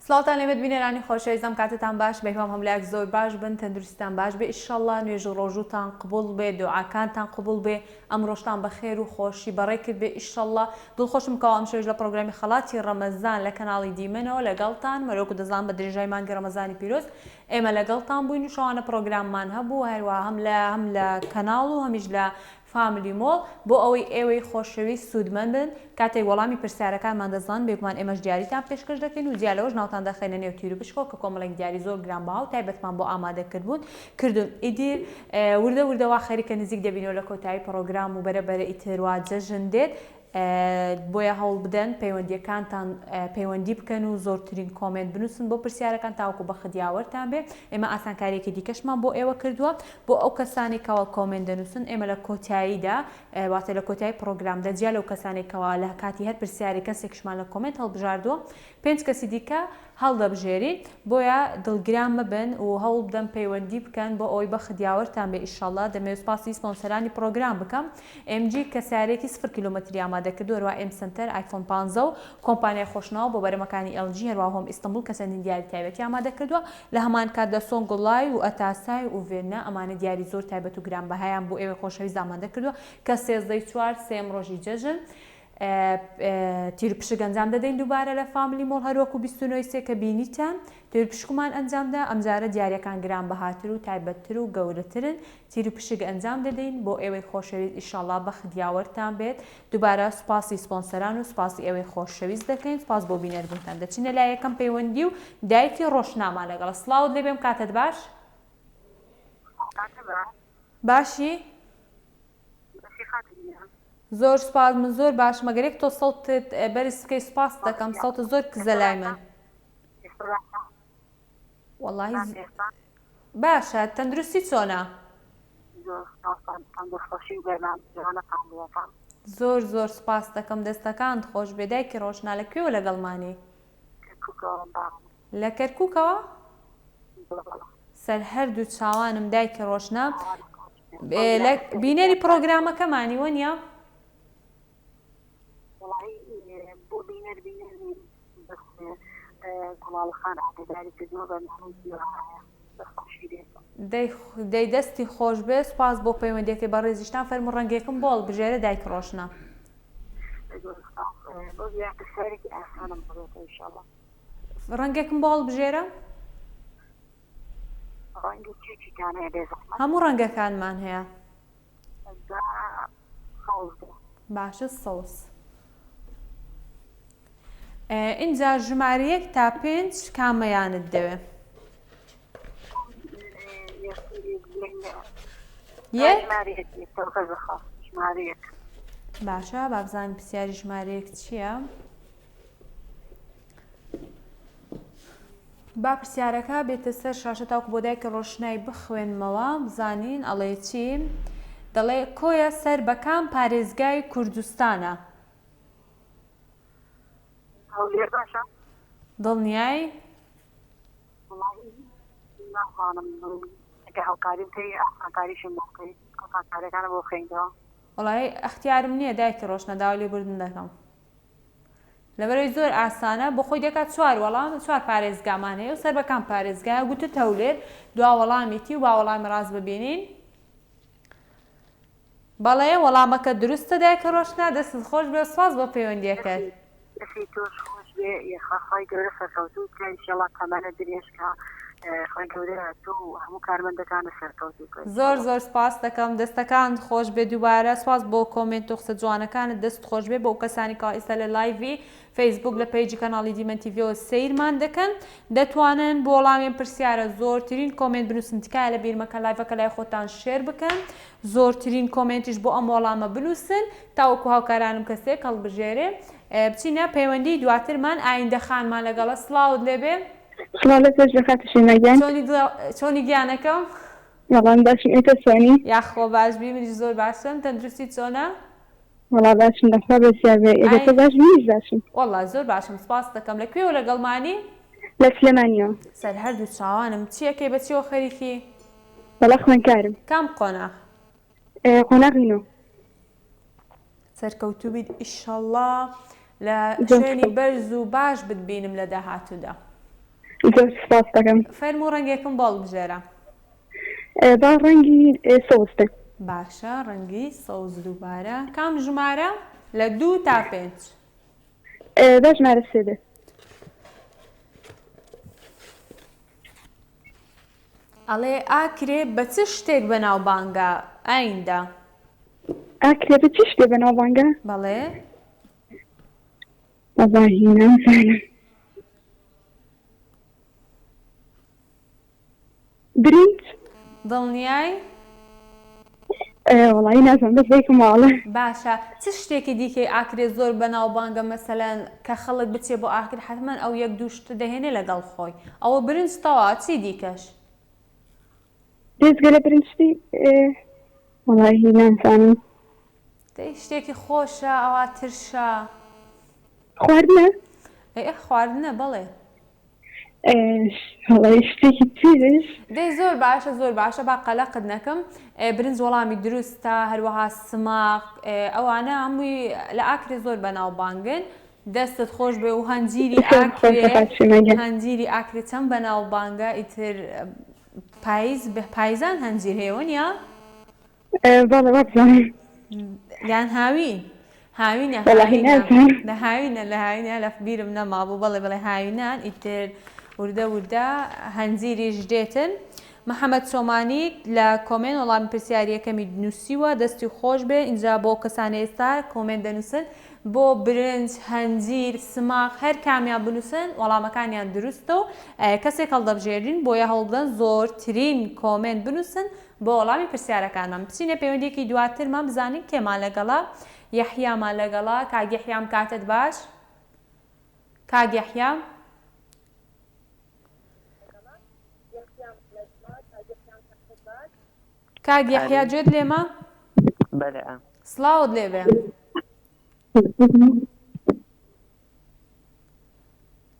سڵاوتان لێبێت بینەرانی خۆشەویست ئەم کاتەتان باش بەهیوام هەموو لایەک زۆر باش بن تەندروستیتان باش بێ ئیشەڵڵا نوێژ و ڕۆژووتان قبوڵ بێ دوعاکانتان قبوڵ بێ ئەمڕۆشتان بە خێر و خۆشی بەڕێ کرد بێ ئیشەڵڵا دڵخۆشم کەوا ئەمشەویش لە پڕۆگرامی خەڵاتی ڕەمەزان لە کەناڵی دیمەنەوە لەگەڵتان مەرۆک و دەزان بە درێژای مانگی ڕەمەزانی پیرۆز ئێمە لەگەڵتان بووین و شەوانە پڕۆگراممان هەبوو هەروەها هەم لە هەم لە کەناڵ و هەمیش لە فاملی مۆڵ بۆ ئەوەی ئێوەی خۆشەویست سوودمەند بن کاتێک وەڵامی پرسیارەکانمان دەزانن بێگومان ئێمەش دیاریتان پێشکەش دەکەین و جیا لەوەش ناوتان دەخەینە نێو تیروپشکەوە کە کۆمەڵێک دیاری زۆر گرانبەها و تایبەتمان بۆ ئامادە کردبوون کردوون ئیدیر وردە وردە وا خەریکە نزیک دەبینەوە لە کۆتایی پڕۆگرام و بەرە بەرە ئیتر وا جەژن دێت بۆیە هەوڵ بدەن پەیوەندیەکانتان پەیوەندی بکەن و زۆرترین comment بنووسن بۆ پرسیارەکان تاوەکو بەخت یاوەرتان بێ ئێمە ئاسانکاریەکی دیکەشمان بۆ ئێوە کردووە بۆ ئەو کەسانی کەوا comment دەنووسن ئێمە لە کۆتاییدا واتە لە کۆتایی پرۆگرامدا جیا لەو کەسانی کەوا لە کاتی هەر پرسیاری کەسێکشمان لە comment هەڵبژاردووە پێنج کەسی دیکە هەڵدەبژێرین بۆیە دڵگران مەبن و هەوڵ بدەن پەیوەندی بکەن بۆ ئەوەی بەخت یاوەرتان بێ ئیشەڵا دەمەوێت سوپاسی سپۆنسەرانی پڕۆگرام بکەم ئێم جی کە سەیارەیەکی سفر کیلۆمەتری ئامادە کردووە هەروەها ئێم سەنتەر ئایفۆن پانزە و کۆمپانیای خۆشناو بۆ بەرهەمەکانی ئێڵ جی هەروەها هۆم ئیستەنبوڵ کە چەندین دیاری تایبەتی ئامادە کردووە لە هەمان کاتدا سۆنگوڵای و ئەتاسای و ڤێننا ئەمانە دیاری زۆر تایبەت و گرانبەهایان بۆ ئێوەی خۆشەویست ئامادە کردووە کە سێزدەی چوار سێیەم ڕۆژی جەژن تیروپشک ئەنجام دەدەین دووبارە لە فاملی مۆڵ هەروەکو 29 ی سێ کە بینیتان تیروپشکمان ئەنجامدا ئەمجارە دیاریەکان گرانبەهاتر و تایبەتتر و گەورەترن تیروپشک ئەنجام دەدەین بۆ ئێوەی خۆشەویست ئیشەڵا بەخت یاوەرتان بێت دووبارە سوپاسی سپۆنسەران و سوپاسی ئێوەی خۆشەویست دەکەین سوپاس بۆ بینەربوونتان دەچینە لای یەکەم پەیوەندی و دایکی ڕۆشنامان لەگەڵە سڵاوت لێبێم کاتت باش باشی زۆر سوپاس من زۆر باشم ئەگەر یەک تۆ سەوتت بەرز بکەی سوپاست دەکەم سەوتت زۆر کزە لای من وەڵاهی باشە تەندروستی چۆنە زۆر زۆر سوپاس دەکەم دەستەکانت خۆش بێ دایکی ڕۆشنا لە کوێوە لەگەڵمانی لە کەرکوکەوە؟ سەر هەردوو چاوانم دایکی ڕۆشنا بینەری پڕۆگرامەکەمانی وەنیە؟ دەی دەستی خۆش بێ سوپاس بۆ پەیوەندیەکەی بەڕێزیشتان فەرموو ڕەنگێکم بۆ هەڵبژێرە دایک ڕۆشنا. ڕەنگێکم بۆ هەڵبژێرە. هەموو ڕەنگەکانمان هەیە. باشە سەوز. ئینجا ژمارە یەک تا پێنج کامەیانت دەوێ؟ یەک باشە بابزانین پرسیاری ژمارە یەک چییە؟ با پرسیارەکە بێتە سەر شاشە تاوکو بۆ دایکە ڕۆشنای بخوێنمەوە بزانین ئەڵێ چی دەڵێ کۆیە سەر بە کام پارێزگای کوردستانە؟ هەولێر باشە؟ دڵنیای؟ وەڵاهی نازانم ئەگەر هاوکاریم بکەی ئاسانکاریشم بۆ بکەی ئاسانکاریەکانم بۆ بخەیتەوە. وەڵاهی ئەختیارم نییە دایکی ڕۆشنە داوای لێبوردن دەکەم لەبەرەوەی زۆر ئاسانە بۆ خۆی دەکات چوار وەڵام چوار پارێزگامان هەیە و سەر بە کام پارێزگایە گوتت هەولێر دوا وەڵامیتی و با وەڵامی ڕاست ببینین بەڵێ وەڵامەکە دروستە دایکە ڕۆشنا دەستت خۆش بێ سوپاس بۆ پەیوەندیەکەت. دەستی تۆش خۆش بێ یاخوا خوای گەورە سەرکەوتووت کا ئیشەڵا تەمەنت درێژ کا خوای گەورە تۆ و هەموو کارمەندەکانت سەرکەوتوو کا زۆر زۆر سپاست دەکەم دەستەکانت خۆش بێ دووبارە سپاس بۆ comment و قسە جوانەکانت دەست خۆش بێ بۆ کەسانی کەوا ئیستا لە live ی فەیسبوک لە page ی کەناڵی دیمەن تیڤیەوە سەیرمان دەکەن دەتوانن بۆ وەڵامی ئەم پرسیارە زۆرترین comment بنووسن تکایە لە بیر مەکەن live ەکە لای خۆتان share بکەن زۆرترین comment یش بۆ ئەم وەڵامە بنووسن تاوەکو هاوکارانم کەسێک هەڵبژێرێ بچینە پەیوەندی دواترمان ئایندە خانمان لەگەڵە سڵاوت لێبێ. سڵاو لە تۆش بێ خاتوو شیما گیان. چۆنی دڵ چۆنی گیانەکەم؟ وەڵا من باشم ئەی تۆ چۆنی؟ یاخوا باش بی منیش زۆر باشم تەندروستی چۆنە؟ وەڵا باشم لەخوا بەزیا بێ ئەگەر تۆ باش بی منیش باشم. وەڵا زۆر باشم سپاست دەکەم لە کوێوە لەگەڵمانی؟ لە سلێمانیەوە. سەر هەردوو چاوانم چی ئەکەی بە چیەوە خەریکی؟ وەڵا خوێندکارم. کام قۆناغ؟ قۆناغی نۆ. سەرکەوتوو بیت ئیشەڵا لە شوێنی بەرز و باش بتبینم لە داهاتوودا. زۆر سوپاس دەکەم. فەرموو ڕەنگێکم بۆ هەڵبژێرە. با ڕەنگی سەوز بێ. باشە ڕەنگی سەوز دووبارە. کام ژمارە لە دوو تا پێنج؟ با ژمارە سێ بێ. ئەڵێ ئاکرێ بە چ شتێک بەناوبانگە ئایندە؟ ئاکرێ بە چ شتێ بەناوبانگە؟ بەڵێ. وەڵاهی نازانم. برنج؟ دڵنیای؟ وەڵاهی نازانم بەس دایکم واڵێ. باشە چ شتێکی دیکەی ئاکرێ زۆر بەناوبانگە مەسەلەن کە خەڵک بچێ بۆ ئاکرێ حەتمەن ئەو یەک دوو شتە دەهێنێ لەگەڵ خۆی ئەوە برنج تەواو چی دیکەش؟ بێجگە لە برنج شتی وەڵاهی نازانم. دەی شتێکی خۆشە ئەوا ترشە. خواردنە؟ ئەی ئە خواردنە بەڵێ. وەڵای شتێکی ترش. دەی زۆر باشە زۆر باشە با قەلەقت نەکەم برنج وەڵامی دروستە هەروەها سماق ئەوانە هەمووی لە ئاکرێ زۆر بەناوبانگن دەستت خۆش بێ و هەنجیری ئاکرێ هەنجیری ئاکرێ چەند بەناوبانگە ئیتر پایز پایزان هەنجیر هەیە وەنیە؟ بەڵێ وابزانم. یان هاوین هاوینە وەڵاهی هاوینە نازانم. لە هاوینە لە هاوینە لە بیرم نەمابوو بەڵێ بەڵێ هاوینان ئیتر وردە وردە هەنجیریش دێتن محەمەد چۆمانی لە کۆمێنت وەڵامی پرسیاری یەکەمی نووسیوە دەستی خۆش بێ ئینجا بۆ کەسانی ئێستا کۆمێنت دەنووسن بۆ برنج هەنجیر سماق هەر کامیان بنووسن وەڵامەکانیان دروستە و کەسێک هەڵدەبژێرین بۆیە هەوڵبدەن زۆرترین کۆمێنت بنووسن بۆ وەڵامی پرسیارەکانمان بچینە پەیوەندیەکی دواترمان بزانین کێمان لەگەڵە یەحیامان لەگەڵە کاک یەحیام کاتت باش کاک یەحیا کاک یەحیا گوێت لێمە بەلێ ئە. سڵاوت لێبێ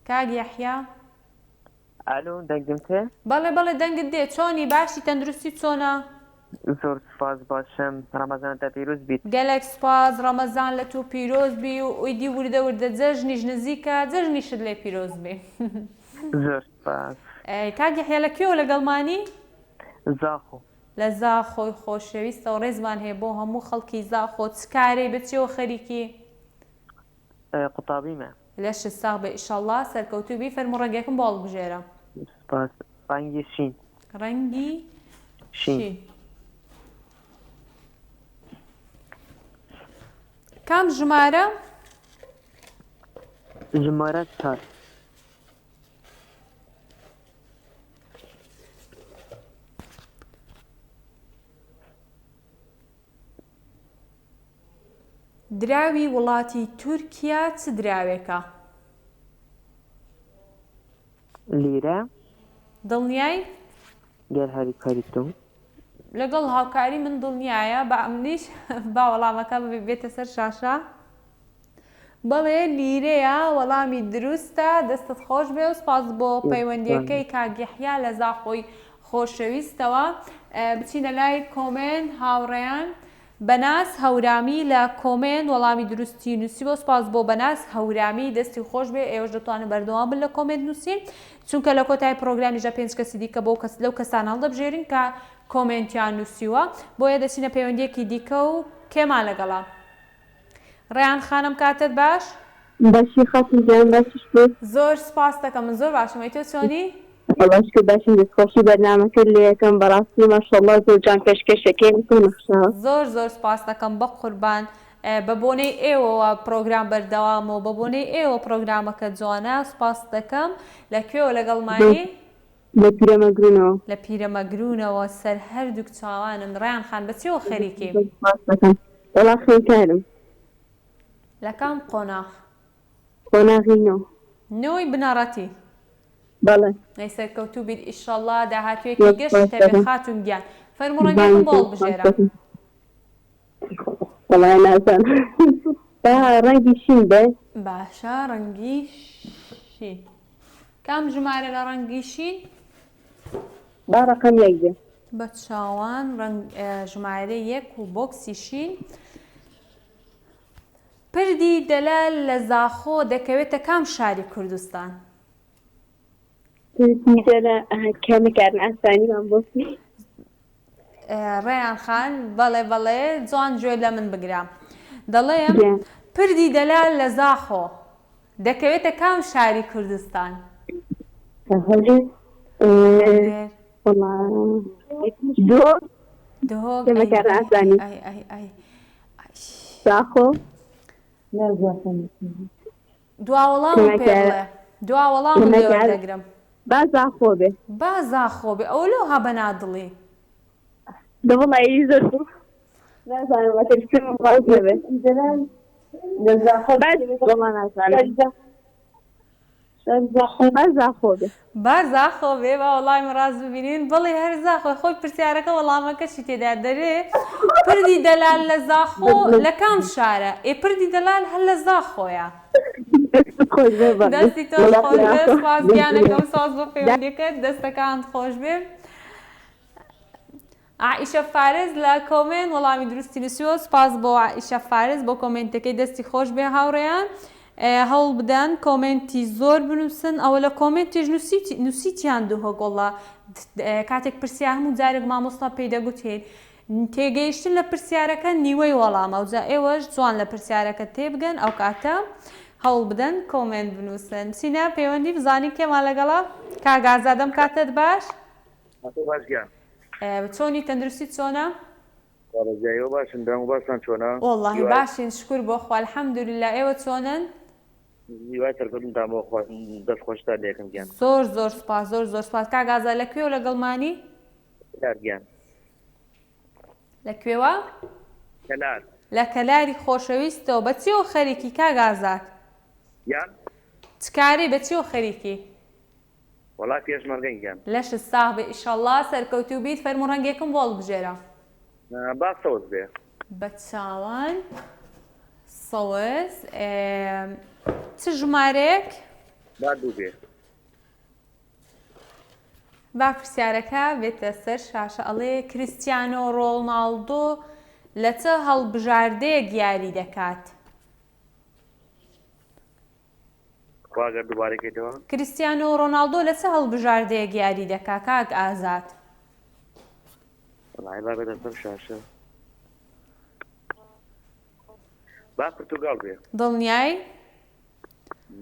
کاک یەحیا ئالۆ دەنگم تێ؟ بەڵێ بەڵێ دەنگت دێ چۆنی باشی تەندروستی چۆنە؟ زۆر سوپاس باشم ڕەمەزانت تا پیرۆز بیت. گەلەک سوپاس ڕەمەزان لە تو پیرۆز بی و ئیدی وردە وردە جەژنیش نزیکە جەژنیشت لێ پیرۆز بی. زۆر سوپاس. کاک یەحیا لە کوێوە لەگەڵمانی؟ زاخۆ. لە زاخۆی خۆشەویستەوە ڕێزمان هەیە بۆ هەموو خەڵکی زاخۆ چ کارەی بە چیەوە خەریکی؟ قوتابیمە. لەشت ساغ بێ ئیشەڵا سەرکەوتوو بی فەرموو ڕەنگێکم بۆ هەڵبژێرە. سوپاس ڕەنگی شین. ڕەنگی شین. شین. کام ژمارە؟ ژمارە چار. دراوی وڵاتی تورکیا چ دراوێکە؟ لیرە. دڵنیای؟ گەر هاریکاری تۆ. لەگەڵ هاوکاری من دڵنیایە با ئەمنیش با وەڵامەکە بێتە سەر شاشە. بەڵێ لیرەیە وەڵامی دروستە دەستت خۆش بێ و سپاس بۆ پەیوەندیەکەی کاک یەحیا لە زاخۆی خۆشەویستەوە بچینە لای کۆمێنت هاوڕێیان بەناز هەورامی لە کۆمێنت وەڵامی دروستی نووسیوە سوپاس بۆ بەناز هەورامی دەستی خۆش بێ ئێوەش دەتوانن بەردەوام بن لە کۆمێنت نووسین چونکە لە کۆتای پرۆگرامیشدا پێنج کەسی دیکە بۆ کەس لەو کەسانە هەڵدەبژێرین کە کۆمێنتیان نووسیوە بۆیە دەچینە پەیوەندیەکی دیکە و کێمان لەگەڵە ڕەیان خانم کاتت باش. باشی خاتون گیان باشیش بی. زۆر سوپاست دەکەم من زۆر باشم ئەی تۆ چۆنی؟ وەڵا شکر باشم دەست خۆشی بەرنامەکەت لێ ئەکەم بەڕاستی ماشاءاللە زۆر جوان پێشکەشەکەی وەکو نەخشە. زۆر زۆر سوپاست دەکەم بەقوربان بە بۆنەی ئێوەوە پرۆگرام بەردەوامە و بە بۆنەی ئێوە پرۆگرامەکە جوانە سوپاست دەکەم لە کوێوە لەگەڵمانی؟ لە پیرەمەگرونەوە. لە پیرەمەگرونەوە سەر هەردووک چاوانم ڕەیان خان بە چیەوە خەریکی؟ زۆر سوپاست دەکەم وەڵا خوێندکارم. لە کام قۆناغ؟ قۆناغی نۆ. نۆی بنەڕەتی. بەڵێ. ئەی سەرکەوتوو بیت ئیشەڵا داهاتوویەکی زۆر گەشت سوپاست هەبێ دەکەم. خاتوون گیان. فەرموو ڕەنگێکم بۆ زۆر سوپاست هەڵبژێرە. دەکەم. وەڵا نازانم با ڕەنگی شین بێ. باشە ڕەنگی شین. کام ژمارە لە ڕەنگی شین؟ با ڕەقەم یەک بێ. بە چاوان ڕەنگ ژمارە یەک و بۆکسی شین. پردی دەلال لە زاخۆ دەکەوێتە کام شاری کوردستان؟ کەمەکارن ئاسانیمان بۆ ڕێیان خان بەڵێ بەڵێ جوان گوێ لە من بگرە دەڵێم پردی دەلال لە زاخۆ دەکەوێتە کام شاری کوردستان؟ هەولێر دهۆک دهۆک زاخۆ دوا وەڵامم پێ بڵێ دوا وەڵامم لێ وەردەگرم. با زاخۆ بێ. با زاخۆ بێ ئەوە لۆ ها بە نادڵی. دە وەڵا ئی زۆر بوو نازانم ئەترسم ڕاست نەبێ. وەڵا نازانم. با زاخۆ بێ. با زاخۆ بێ با وەڵامی ڕاست ببینین بەڵێ هەر زاخۆ خۆی پرسیارەکە وەڵامەکەشی تێدا دەرێ پردی دەلال لە زاخۆ لە کام شارە ئێ پردی دەلال هەر لە زاخۆیە دەستی تۆش خۆش بێ سپاس گیانەکەم سپاس بۆ پەیوەندیەکەت دەستەکانت خۆش بێ عائیشە فارس لە کۆمێنت وەڵامی دروستی نووسیوە سوپاس بۆ عائیشە فارس بۆ کۆمێنتەکەی دەستی خۆش بێ هاوڕێیان هەوڵ بدەن کۆمێنتی زۆر بنووسن ئەوە لە کۆمێنتیش نووسیتیان دهۆک وەڵا کاتێک پرسیار هەموو جارێک مامۆستا پێی دەگوتین تێگەیشتن لە پرسیارەکە نیوەی وەڵامە ئەوجا ئێوەش جوان لە پرسیارەکە تێبگەن ئەو کاتە هەوڵ بدەن کۆمێنت بنووسن بچینە پەیوەندی بزانین کێمان لەگەڵە کاک ئازادەم کاتت باش باش گیان. چۆنی تەندروستیت چۆنە؟ بەڕێزیا ئێوە باشن دەنگ و باستان چۆنە؟ وەڵاهی باشین شکور بۆ خوا الحمدللە ئێوە چۆنن؟ هیوای سەرکەوتنتان بۆ خوازم دەست خۆشتان لێکەم گیان. زۆر زۆر سوپاس زۆر زۆر سوپاس کاک ئازاد لە کوێوە لەگەڵمانی؟ کەلار گیان. لە کوێوە؟ کەلار. لە کەلاری خۆشەویستەوە بە چیەوە خەریکی کاک ئازاد؟ گیان؟ چ کارەی بە چیەوە خەریکی؟ وەڵا پێشمەرگەن گیان. لەشت ساغ بێ ئیشەڵا سەرکەوتوو بیت فەرموو ڕەنگێکم بۆ هەڵبژێرە. با سەوز بێ. بە چاوان سەوز چ ژمارەیەک؟ با دوو بێ. با پرسیارەکە بێتە سەر شاشە ئەڵێ کریستیانۆ ڕۆناڵدۆ لە چ هەڵبژاردەیەک یاری دەکات؟ تخوا گەر دووبارەی کەیتەوە. کریستیانۆ ڕۆناڵدۆ لە چ هەڵبژاردەیەک یاری دەکا کاک ئازاد؟ وەڵای با بێتە سەر شاشە. با پرتوگال بێ. دڵنیای؟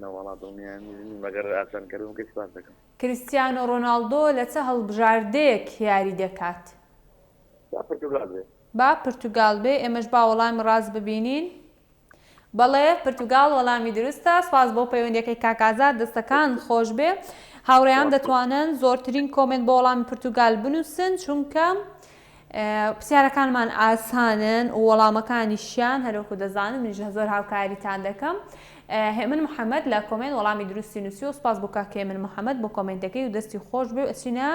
نەوەڵا دڵنیا نیم ئەگەر ئاسانکەر بم کەی سپاس دەکەم. کریستیانۆ ڕۆناڵدۆ لە چ هەڵبژاردەیەک یاری دەکات؟ با پرتوگال بێ. با پرتوگال بێ ئێمەش با وەڵامی ڕاست ببینین. بەڵێ پرتوگال وەڵامی دروستە سوپاس بۆ پەیوەندیەکەی کاک ئازاد دەستەکان خۆشبێ هاوڕێیان دەتوانن زۆرترین کۆمێنت بۆ وەڵامی پرتوگال بنووسن چونکە پرسیارەکانمان ئاسانن و وەڵامەکانیشیان هەروەکو دەزانن منیش زۆر هاوکاریتان دەکەم هێمن محەممەد لە کۆمێنت وەڵامی دروستی نووسی و سپاس بۆ کاک هێمن محەممەد بۆ کۆمێنتەکەی و دەستی خۆش بێ و ئەچینە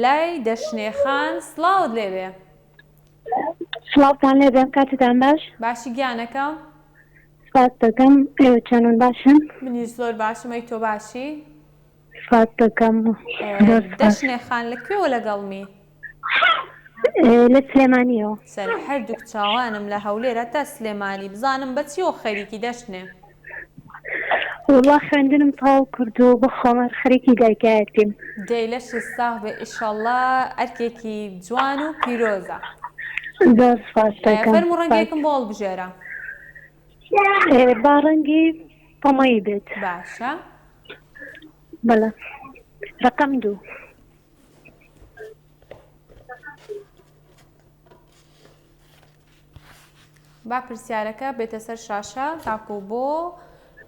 لای دەشنێ خان سڵاوت لێبێ سڵاوتان لێبێ کاتتان باش. باشی گیانەکەم. سپاست دەکەم ئێوە چۆنن باشن؟ منیش زۆر باشم ئەی تۆ باشی؟ سپاست دەکەم زۆر سپاس. دەشنێ خان لە کوێوە لەگەڵمی؟ لە سلێمانیەوە. سەر هەردووک چاوانم لە هەولێر هەتا سلێمانی بزانم بە چیەوە خەریکی دەشنێ؟ وەڵا خوێندنم تەواو کردووە و بەخۆم هەر خەریکی دایکایەتیم. دەی لەشت ساغ بێ ئیشەڵا ئەرکێکی جوان و پیرۆزە. زۆر سوپاست دەکەم. فەرموو ڕەنگێکم بۆ هەڵبژێرە. با ڕەنگی پەمەیی بێت. باشە. بەڵێ ڕەقەم دوو. با پرسیارەکە بێتە سەر شاشە تاکو بۆ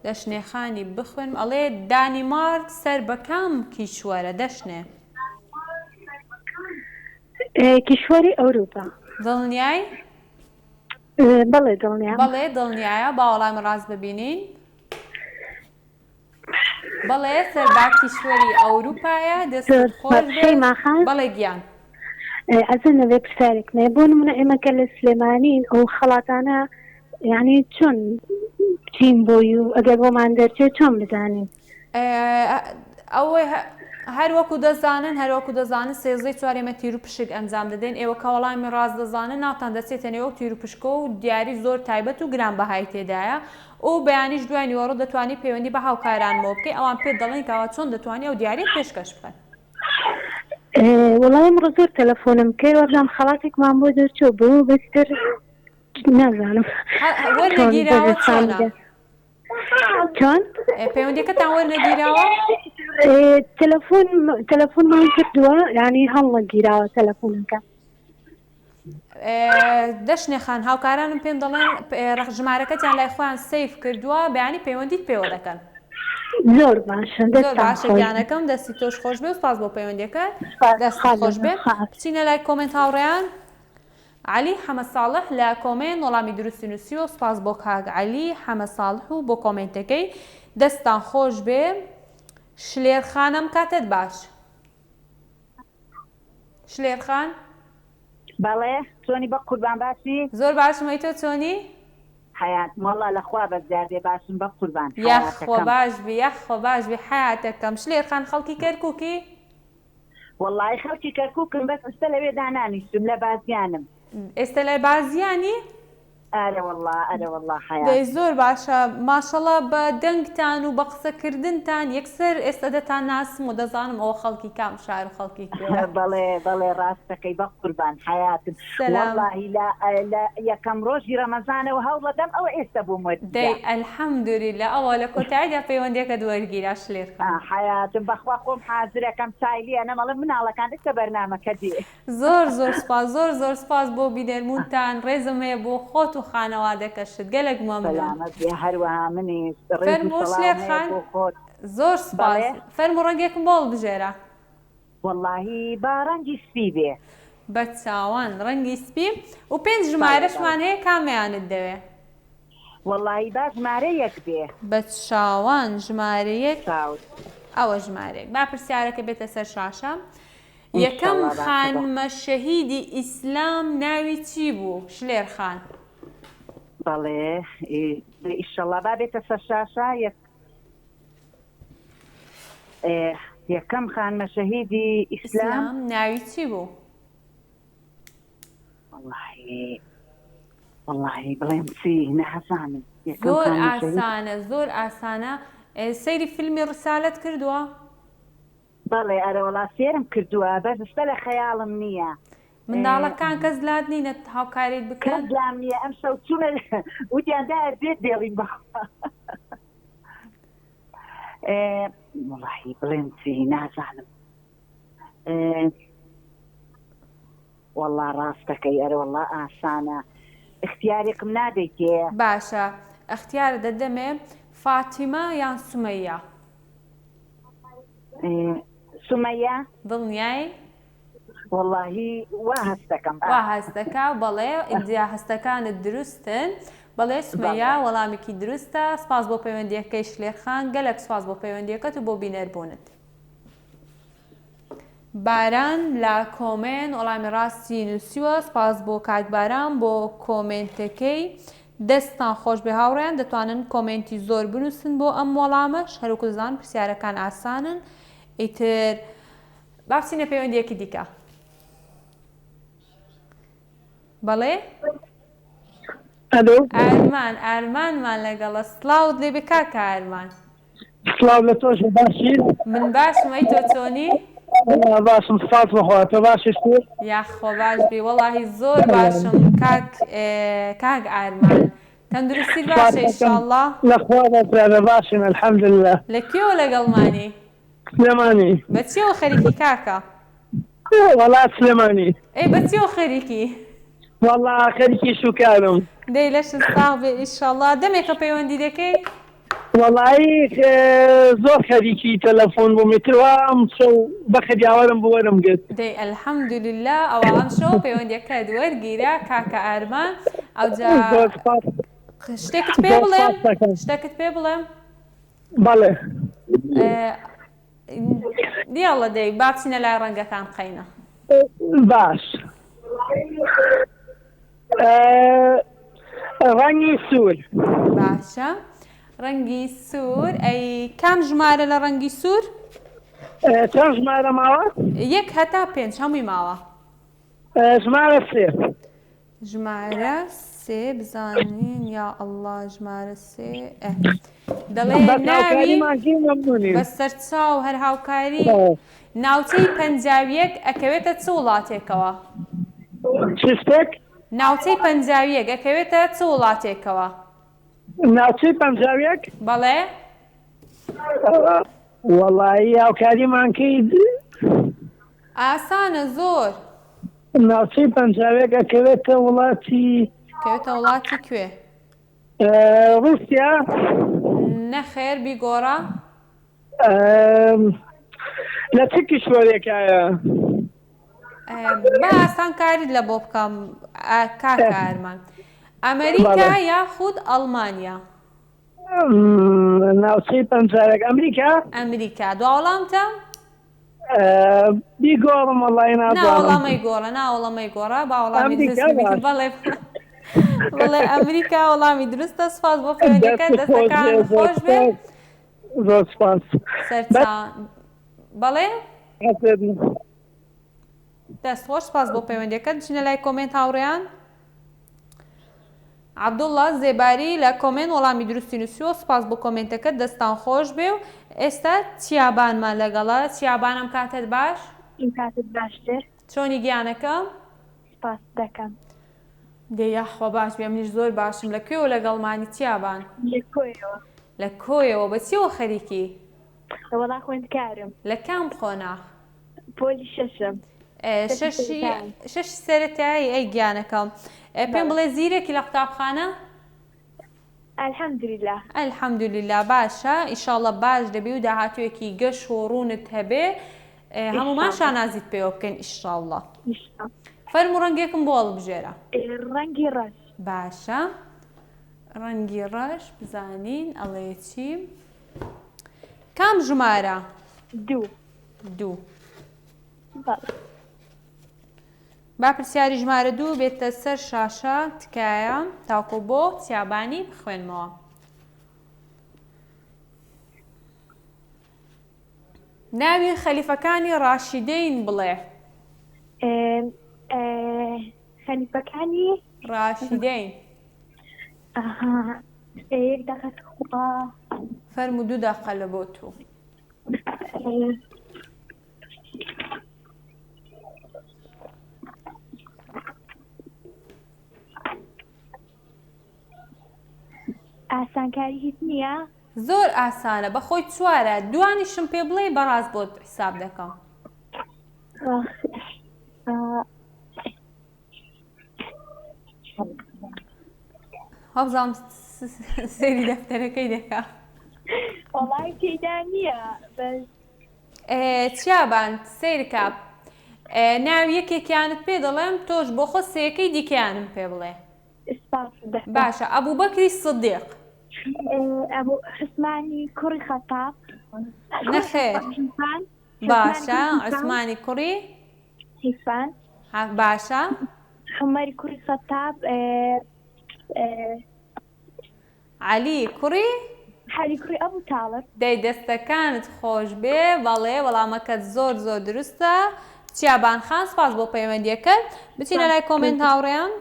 دەشنێخانی بخوێنم ئەڵێ دانیمارک سەر بە کام کیشوەرە دەشنێ؟ کیشوەری ئەوروپا. دڵنیای؟ بەڵێ دڵنیام. بەڵێ دڵنیایە با وەڵامی ڕاست ببینین. بەڵێ سەربا کیشوەری ئەوروپایە دەستت خۆش بێت شەیما خان بەڵێ گیان. ئەزن نەبێ پرسیارێکم هەیە بۆ نمونە ئێمە کە لە سلێمانین ئەو خەڵاتانە یعنی چۆن بچین بۆی و ئەگەر بۆمان دەرچێت چۆن بزانین؟ ئەوەی. هەر وەکو دەزانن هەر وەکو دەزانن سێزدەی چوار ئێمە تیر و پشک ئەنجام دەدەین ئێوە کە وەڵامی ڕاست دەزانن ناوتان دەچێتە نێو ئەو تیر و پشکە و دیاری زۆر تایبەت و گرانبەهای تێدایە و بەیانیش دوای نیوەڕۆ دەتوانی پەیوەندی بە هاوکارانمەوە بکەی ئەوان پێت دەڵێن کەوا چۆن دەتوانی ئەو دیاریە پێشکەش بکەن. وەڵا ئەمڕۆ زۆر تەلەفۆنم کرد وابزانم خەڵاتێکمان بۆ دەرچوو بوو بەس تر نازانم وەرنەگیراوە چۆنە؟ چۆن؟ پەیوەندیەکەتان وەرنەگیراوە؟ تەلەفۆن تەلەفۆنمان کردووە یانی هەڵنەگیراوە تەلەفۆنەکە. دەشنێ خان هاوکارانم پێم دەڵێن ڕەخ ژمارەکەتیان لای خۆیان save کردووە بەیانی پەیوەندیت پێوە دەکەن. زۆر باشە زۆر باشە گیانەکەم دەستی تۆش خۆش بێ و سپاس بۆ پەیوەندیەکە دەست خۆش بێ بچینە لای comment هاوڕێیان عەلی حەمە ساڵح لە comment وەڵامی دروستی نووسیوە سپاس بۆ کاک عەلی حەمە ساڵح و بۆ comment ەکەی دەستان خۆش بێ شلێر خانم کاتت باش شلێر خان. بەڵێ چۆنی بە قوربان باشی؟ زۆر باشم ئەی تۆ چۆنی؟ حەیاتم وەڵا لە خوا بەزیادێ باشم بە قوربان یاخوا باش بی یاخوا باش بی حەیاتەکەم شلێر خان خەڵکی کەرکوکی؟ وەڵایی خەڵکی کەرکوکم بەس ئیستە لەوێ دانانیشتم لە بازیانم. ئێستە لە بازیانی؟ ئەرەوەڵا ئەرەوەڵا حەیات. دەی زۆر باشە ماشەڵا بە دەنگتان و بە قسە کردنتان یەکسەر ئێستا دەتان ناسم و دەزانم ئەوە خەڵکی کام شار و خەڵکی کوێیە. بەڵێ بەڵێ ڕاست دەکەی بەقوربان حەیاتم سەلام. وەڵاهی لە لە یەکەم ڕۆژی ڕەمەزانەوە هەوڵەدەم ئەوە ئێستا بۆم وەرگیرا. دەی الحمدللە ئەوە لە کۆتاییدا پەیوەندیەکەت وەرگیرا شلێر خان. حەیاتم بەخوا خۆم حازرەکەم چای لێ ئەنەم ئەڵێم مناڵەکان ئێستا بەرنامەکە دێ. زۆر زۆر سوپاس زۆر زۆر سوپاس بۆ بینەرمونتان ڕێزم هەیە بۆ خۆت و خانەوادەکەشت گەلەک مەمنون. سەلامەت بێ هەروەها منیش ڕێز و فەرموو سڵاوم شلێر هەیە خان بۆ خۆت. زۆر سوپاس بەڵێ. فەرموو ڕەنگێکم بۆ هەڵبژێرە. وەڵاهی با ڕەنگی سپی بێ. بە چاوان ڕەنگی سپی و پێنج بەڵێ بەڵێ. ژمارەشمان هەیە کامەیانت دەوێ؟ وەڵاهی با ژمارە یەک بێ. بە چاوان ژمارە یەک چاوت. ئەوە ژمارە یەک با پرسیارەکە بێتە سەر شاشە. یەکەم ئینشەڵا باشە بە. خانمە شەهیدی ئیسلام ناوی چی بوو؟ شلێر خان. بەڵێ ئیشەڵا با بێتە سەر شاشە یەک یەکەم خانمە شەهیدی ئیسلام ئیسلام ناوی چی بوو؟ وەڵاهی وەڵاهی بڵێم چی نازانم یەکەم زۆر خانمە شەهید ئاسانە زۆر ئاسانە سەیری فیلمی ڕسالەت کردووە؟ بەڵێ ئەرەوەڵا سێرم کردووە بەس ئستا لە خەیاڵم نییە. منداڵەکان کەس لات نینە هاوکاریت بکەن؟ کەس لام نییە ئەمشەو چوونە وتیان دایە بێت دێڵین بەخوا وەڵاهی بڵێم چی نازانم وەڵا ڕاستەکەی ئەرەوەڵا ئاسانە اختیارێکم نادەیتێ؟ باشە اختیارت دەدەمێ فاتیمە یان سومەیە؟ سومەیە. دڵنیای؟ وەڵاهی وا هەست دەکەم. وا هەست دەکا بەڵێ ئینجا هەستەکانت دروستن بەڵێ سومەیە وەڵامێکی دروستە سپاس بۆ پەیوەندیەکەی شلێر خان گەلەک سپاس بۆ پەیوەندیەکەت و بۆ بینەر بوونت. باران لە comment وەڵامی ڕاستی نووسیوە سپاس بۆ کاک باران بۆ comment ەکەی دەستتان خۆش بێ هاوڕێیان دەتوانن comment ی زۆر بنووسن بۆ ئەم وەڵامەش هەروەکو دەزانن پرسیارەکان ئاسانن ئیتر با بچینە پەیوەندیەکی دیکە بەڵێ ئەلۆ ئارمان ئارمانمان لەگەڵە سڵاوت لێبێ کاکە ئارمان سڵاو لە تۆش باشی من باشم ئەی تۆ چۆنی وەڵا باشم سپاس بەخوا تۆ باشی شکور یاخوا باش بی وەڵاهی زۆر باشم کاک کاک ئارمان تەندروستیت سپاس باشە دەکەم ئیشاڵڵا لەخوا بەزیادە باشین الحمدللە لە کوێوە لەگەڵمانی سلێمانی بە چیەوە خەریکی کاکە؟ وەڵا سلێمانی. ئەی بە چیەوە خەریکی؟ وەڵا خەریکی ئیش و کارم. دەی لەشت ساغ بێ ئیشەڵا. دەمێکە پەیوەندی دەکەی؟ وەڵایی زۆر خەریکی تەلەفۆن بووم ئیتر وا ئەمشەو بەخت یاوەرم بوو وەرم گرت. دەی الحمدللە ئەوە ئەمشەو پەیوەندیەکەت وەرگیرا کاکە ئارمان ئەوجا زۆر سپاس شتێکت پێ زۆر بڵێم سپاس دەکەم. شتێکت پێ بڵێم؟ بەڵێ. دیاڵە دەی با بچینە لای ڕەنگەکان قەینە. باش ڕەنگی سوور. باشە ڕەنگی سوور ئەی کام ژمارە لە ڕەنگی سوور؟ چەند ژمارە ماوە؟ یەک هەتا پێنج هەمووی ماوە. ژمارە سێ. ژمارە سێ بزانین یا ئەڵڵا ژمارە سێ ئە دەڵێ بەس ناوی هاوکاریمان کەی مەمنونین. بە سەرچاو هەر هاوکاری ناوچەی پەنجاویەک ئەکەوێتە چ وڵاتێکەوە؟ چ شتێک؟ ناوچەی پەنجاویەک ئەکەوێتە چ وڵاتێکەوە؟ ناوچەی پەنجاویەک؟ بەڵێ. وەڵایی هاوکاریمان کەیت؟ ئاسانە زۆر. ناوچەی پەنجاویەک ئەکەوێتە وڵاتی. کەوێتە وڵاتی کوێ؟ ڕوسیا. نەخێر بیگۆڕە. لە چ کیشوەرێکایە؟ با ئاسانکاریت لە بۆ بکەم کاکە ئارمان. ئەمریکا یاخود ئەڵمانیا؟ ناوچەی پەنجاوێک ئەمریکا؟ ئەمریکا. دوا وەڵامتە؟ بیگۆڕم وەڵی نازانم. نا وەڵا مەیگۆڕە نا وەڵا مەیگۆڕە با وەڵامی دروست ببیت بەڵێ بەڵێ ئەمریکا وەڵامی دروستە سوپاس بۆ پەیوەندیەکەت دەستەکان خۆش بێ. زۆر سوپاس. سەرچا بەڵێ. دەست خۆش سپاس بۆ پەیوەندیەکەت بچینە لای کۆمێنت هاوڕێیان. عەبدوڵڵا زێباری لە کۆمێنت وەڵامی دروستی نووسیوە سوپاس بۆ کۆمێنتەکەت دەستان خۆش بێ و ئێستا چیابانمان لەگەڵە چیابان ئەم کاتەت باش ئەم کاتت باشتر چۆنی گیانەکەم سپاست دەکەم دەی یاخوا باش بێ منیش زۆر باشم لە کوێوە لەگەڵمانی چیابان لە کۆیەوە لە کۆیەوە بە چیەوە خەریکی وەڵا خوێندکارم لە کام قۆناغ پۆلی شەشم. شەشی شەشی سەرەتایی ئەی گیانەکەم پێم بڵێ زیرەکی لە قوتابخانە؟ الحمدللە. الحمدللە باشە ئیشاڵە باش دەبی و داهاتوویەکی گەش و ڕوونت هەبێ هەموومان شانازیت پێوە بکەین ئیشاڵڵا. فەرموو ڕەنگێکم بۆ هەڵبژێرە. ڕەنگی ڕەش. باشە ڕەنگی ڕەش بزانین ئەڵێ چی؟ کام ژمارە؟ دوو. دوو. با پرسیاری ژمارە دوو بێتە سەر شاشە تکایە تاکۆ بۆ چیابانی بخوێنمەوە. ناوی خەلیفەکانی ڕاشیدەین بڵێ. خەلیفەکانی ڕاشیدەین. یەک دەقە تخوا. فەرموو دوو دەقە لە بۆ تو. ئاسانکاری هیچ نییە؟ زۆر ئاسانە بەخۆی چوارە دوانیشم پێ بڵێ بەڕاست بۆت حساب دەکەم. وابزانم سەیری دەفتەرەکەی دەکا. وەڵای تێدا نییە بەس. چیابان سەیرکە ناوی یەکێکیانت پێ دەڵێم تۆش بۆ خۆ سێیەکەی دیکەیانم پێ بڵێ. باشە ئەبوبەکری سدیق. ئەبو عوسمانی کوڕی خەتاب. نەخێر. باشە عوسمانی کوڕی. عیفان. باشە. عومەری کوڕی خەتاب. عەلی کوڕی. عەلی کوڕی ئەبو تاڵب. دەی دەستەکانت خۆش بێ بەڵێ وەڵامەکەت زۆر زۆر دروستە چیابان خان سپاس بۆ پەیوەندیەکەت بچینە لای کۆمێنت هاوڕێیان.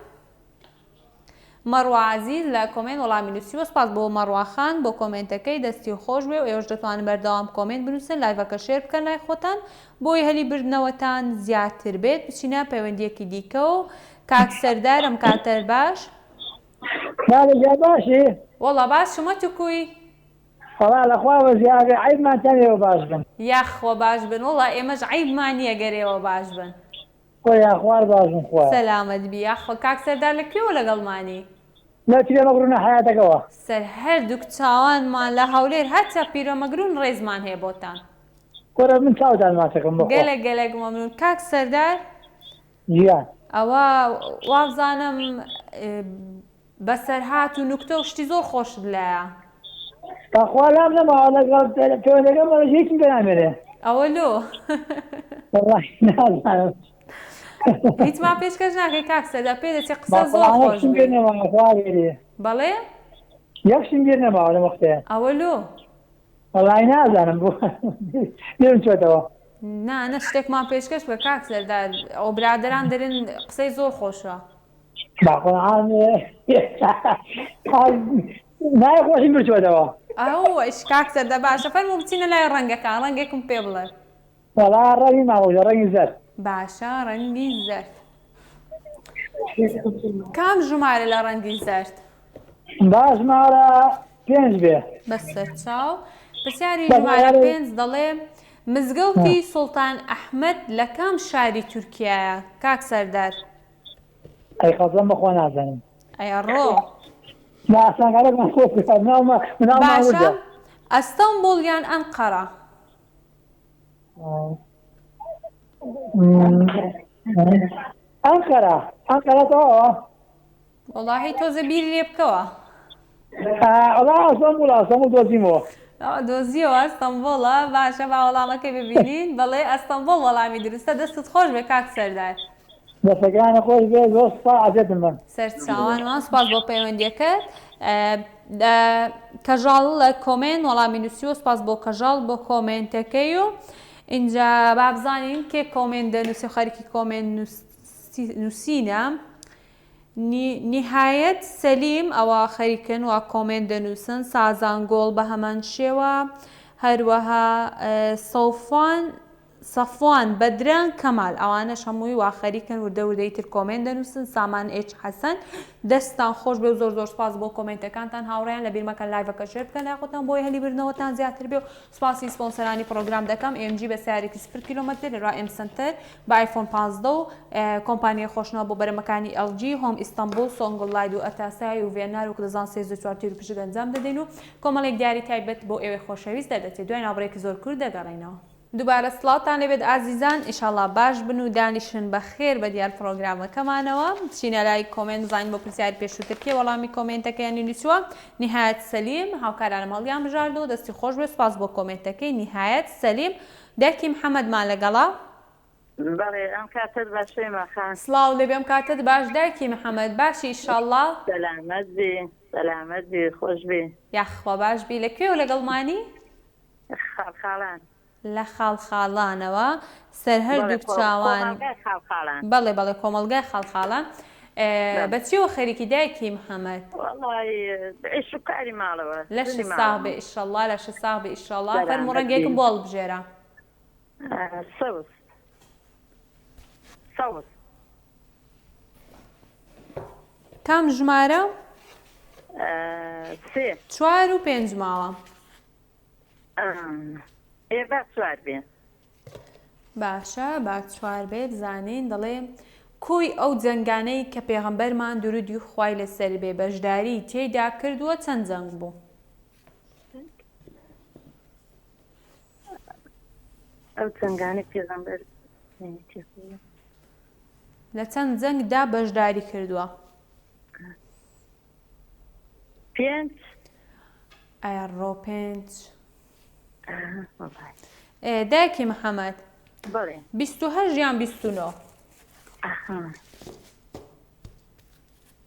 مەڕوا عەزیز لە کۆمێنت وەڵامی نووسیوە سوپاس بۆ مەڕوا خان بۆ کۆمێنتەکەی دەستی خۆش بێ و ئێوەش دەتوانن بەردەوام کۆمێنت بنووسن لایڤەکە share بکەن لای خۆتان بۆی هەلی بردنەوەتان زیاتر بێت بچینە پەیوەندیەکی دیکە و کاک سەردار ئەم کاتەر باش کاکە گیان باشی؟ وەڵا باشم وە تو کوی؟ وەڵا لەخوا بەزیاد بێ عەیبمان تەنێ ئێوە باش بن. یاخوا باش بن وەڵا ئێمەش عەیبمان نیە گەر ئێوە باش بن. خۆ یاخوار باشم خوایە. سەلامەت بی یاخوا کاک سەردار لە کوێوە لەگەڵمانی؟ لە پیرەمەگرونە حەیاتەکەوە. سەر هەردووک چاوانمان لە هەولێر هەتا پیرەمەگرون ڕێزمان هەیە بۆتان. کورە من چاوتان ماچەکەم بەخوا. گەلەک گەلەک مەمنون کاک سەردار. گیان. ئەوە وابزانم بەسەرهات و نوکتە و شتی زۆر خۆشت لایە. بەخوا لام نەماوە لەگەڵ پەیوەندەکەم بەڵێ هیچم پێ نامێنێ. ئەوە لۆ؟ وەڵاهی نازانم. هیچمان پێشکەش ناکەی کاک سەردار پێ دەچێ قسە زۆر خۆش یەکشم بێ نەماوە خوا بێرێ. بەڵێ؟ یەکشم بێ نەماوە لەم وەختەیە. ئەوە لۆ؟ وەڵاهی نازانم بۆ بیرم چۆتەوە. نا نە شتێکمان پێشکەش بکە کاک سەردار ئەو برادەران دەرێن قسەی زۆر خۆشە. بەقورعان نای خۆشیم بچۆتەوە. ئەوەش کاک سەردار باشە فەرموو بچینە لای ڕەنگەکان ڕەنگێکم پێ بڵێ. وەڵا ڕەنگی مامۆستا ڕەنگی زەرد. باشە ڕەنگی زەرد کام ژمارە لە ڕەنگی زەرد؟ با ژمارە پێنج بێ. بەسەرچاو پرسیاری ژمارە پێنج دەڵێ مزگەوتی سوڵتان ئەحمەد لە کام شاری تورکیایە کاک سەردار؟ ئەی قەسەم بەخوا نازانم. ئەی ئەڕۆ. نا ئاسانکارەکمان خۆ بکە مناڵمان مناڵمان باشە وردە. ئەستەنبوڵ یان ئەنقەرە؟ ئەنقەرە ئەنقەرە تەواوە. وەڵاهی تۆزێ بیری لێ بکەوە. وەڵا ئەستەنبوڵ ئەستەنبوڵ دۆزیمەوە. دۆزیەوە ئەستەنبوڵە باشە با وەڵامەکەی ببینین بەڵێ ئەستەنبوڵ وەڵامی دروستە دەستت خۆش بێ کاک سەردار. دەستەکانت خۆش بێ زۆر سوپاس عەزێتم بن. سەرچاوانمان سوپاس بۆ پەیوەندیەکەت. کەژاڵ لە کۆمێنت وەڵامی نووسیوە سوپاس بۆ کەژاڵ بۆ کۆمێنتەکەی و ئینجا با بزانین کێ کۆمێنت دەنووسێ خەریکی کۆمێنت نووسینە نیهایەت سەلیم ئەوە خەریکن وا کۆمێنت دەنووسن سازان گۆڵ بە هەمان شێوە هەروەها سەوفان سەفوان بەدران کەمال ئەوانەش هەمووی وا خەریکن وردە وردەی تر کۆمێنت دەنووسن سامان H حەسەن دەستتان خۆش بێ و زۆر زۆر سوپاس بۆ کۆمێنتەکانتان هاوڕێیان لەبیر مەکەن لایڤەکە share بکەن لای خۆتان بۆی هەلی بردنەوەتان زیاتر بێ و سوپاسی سپۆنسەرانی پڕۆگرام دەکەم AMG بە سیارێکی سفر کیلۆمەتر لەرا ئێم سەنتەر بە ئایفۆن 15 و کۆمپانیای خۆشناو بۆ بەرەمەکانی LG هۆم ئیستەنبوڵ سۆنگڵ لاید و ئەتاسای و ڤێنار وەک دەزان سێز و چوار تیر و پشک ئەنجام دەدەین و کۆمەڵێک دیاری تایبەت بۆ ئێوەی خۆشەویست دەردەچێت دوای ناوبڕێکی زۆر کورت دەگەڕێینەوە. دوبارە سڵاوتان لێبێت ئازیزان ئیشاڵا باش بن و دانیشن بەخێر بە دیار پڕۆگرامەکەمانەوە بچینە لای کۆمێنت بزانین بۆ پرسیاری پێشووتر کێ وەڵامی کۆمێنتەکەیانی نووسیوە نیهایەت سەلیم هاوکارانم هەڵیان بژاردەوە دەستی خۆش بێت سوپاس بۆ کۆمێنتەکەی نیهایەت سەلیم دایکی محەمەدمان لەگەڵە بەڵێ ئەم کاتەت باش شەیما خان. سڵاو لێبێ ئەم کاتەت باش دایکی محەمەد باشی ئیشەڵا. سەلامەت بی سەلامەت بی خۆش بی. یاخوا باش بی لە کوێوە لەگەڵمانی؟ خاڵخاڵان. لە خاڵخاڵانەوە سەر بەڵێ هەردووک چاوان. کۆمەڵگای خاڵخاڵان. بەڵێ بەڵێ کۆمەڵگای خاڵخاڵان. بە چیەوە خەریکی دایکی محەمەد؟ وەڵای بە ئیش و کاری ماڵەوە. لەشت ژنی ساغ ماڵەوەم. بێ ئیشەڵا لەشت ساغ بێ ئیشەڵا. فەرموو سەلامەت ڕەنگێکم بی. بۆ هەڵبژێرە. سەوز سەوز. کام ژمارە؟ سێ. چوار و پێنج ماوە. ئێ با چوار بێ. باشە با چوار بێ بزانین دەڵێ کۆی ئەو جەنگانەی کە پێغەمبەرمان درودی خوای لەسەر بێ بەشداری تێیدا کردووە چەند جەنگ بوو؟ ئەو جەنگانەی پێغەمبەر لە چەند جەنگدا بەشداری کردووە؟ پێنج. ئەڕۆ پێنج. دایکی محەممەد 28 یان 29؟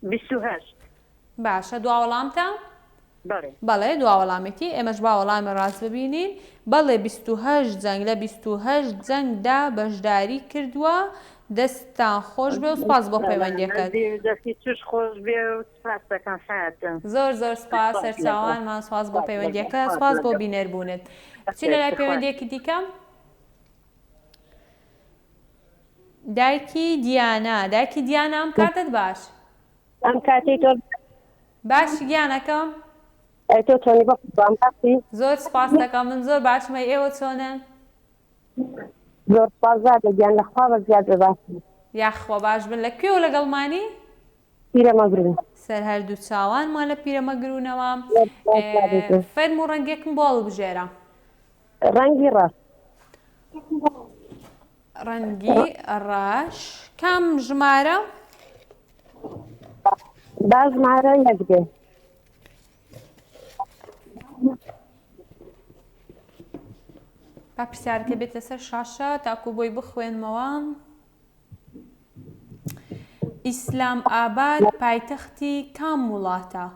28. باشە دوا وەڵامتە؟ بەڵێ. بەڵێ دوا وەڵامێتی ئێمەش با وەڵامی ڕاست ببینین بەڵێ 28 جەنگ لە 28 جەنگدا بەشداری کردووە دەستتان خۆش بێ و سپاس بۆ پەیوەندیەکەت. دەستی توش خۆش بێ و سپاس دەکەم حەیاتم. زۆر زۆر سپاس سەرچاوانمان سپاس بۆ پەیوەندیەکە سپاس بۆ بینەر بوونت بچینە لای پەیوەندیەکی دیکە دایکی دیانا دایکی دیانا ئەم کاتت باش ئەم کاتەی تۆ باشی گیانەکەم. ئەی تۆ چۆنی بەخوام باشی؟ زۆر سپاست دەکەم من زۆر باشم ئەی ئێوە چۆنن؟ زۆر سپاس زادە گیان لە خوا بە زیاد بێ باشم. یاخوا باش بن لە کوێوە لەگەڵمانی؟ پیرەمەگرون. سەر هەردوو چاوانمان لە پیرەمەگرونەوە. فەرموو ڕەنگێکم بۆ هەڵبژێرە. ڕەنگی ڕەش. ڕەنگی ڕەش کام ژمارە؟ با ژمارە یەک بێ. با پرسیارەکە بێتە سەر شاشە تاکو بۆی بخوێنمەوە. ئیسلام ئاباد پایتەختی کام وڵاتە؟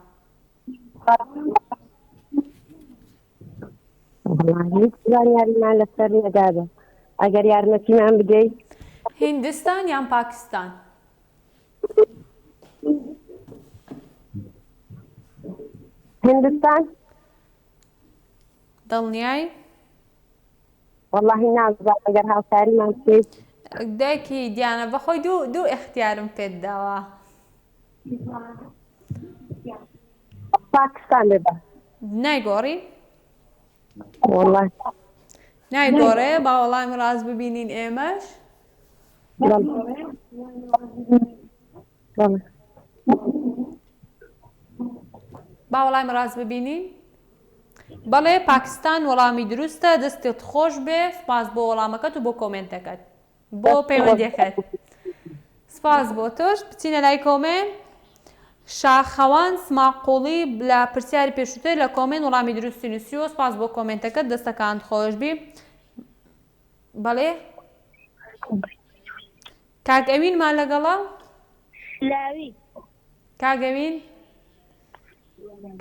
وەڵا هیچ زانیاریمان لەسەر نییە دادە. ئەگەر یارمەتیمان بدەی. هیندستان یان پاکستان؟ هیندستان. دڵنیای؟ وەڵاهی نازانم ئەگەر هاوکاریمان بکەیت. دایکی دیانە بەخۆی دوو دوو ئیختیارم پێت داوە. پاکستان بێ بە. نایگۆڕی؟ وەڵا. نایگۆڕێ با وەڵامی ڕاست ببینین ئێمەش. با وەڵامی ڕاست ببینین. بەڵێ پاکستان وەڵامی دروستە دەستت خۆش بێ سپاس بۆ وەڵامەکەت و بۆ کۆمێنتەکەت بۆ پەیوەندیەکەت سپاس بۆ تۆش بچینە لای کۆمێن شاخەوان سماقوڵی لە پرسیاری پێشووتر لە کۆمێن وەڵامی دروستی نووسیوە سپاس بۆ کۆمێنتەکەت دەستەکانت خۆش بی بەڵێ کاک ئەوینمان لەگەڵە؟ لاوی. کاک ئەوین؟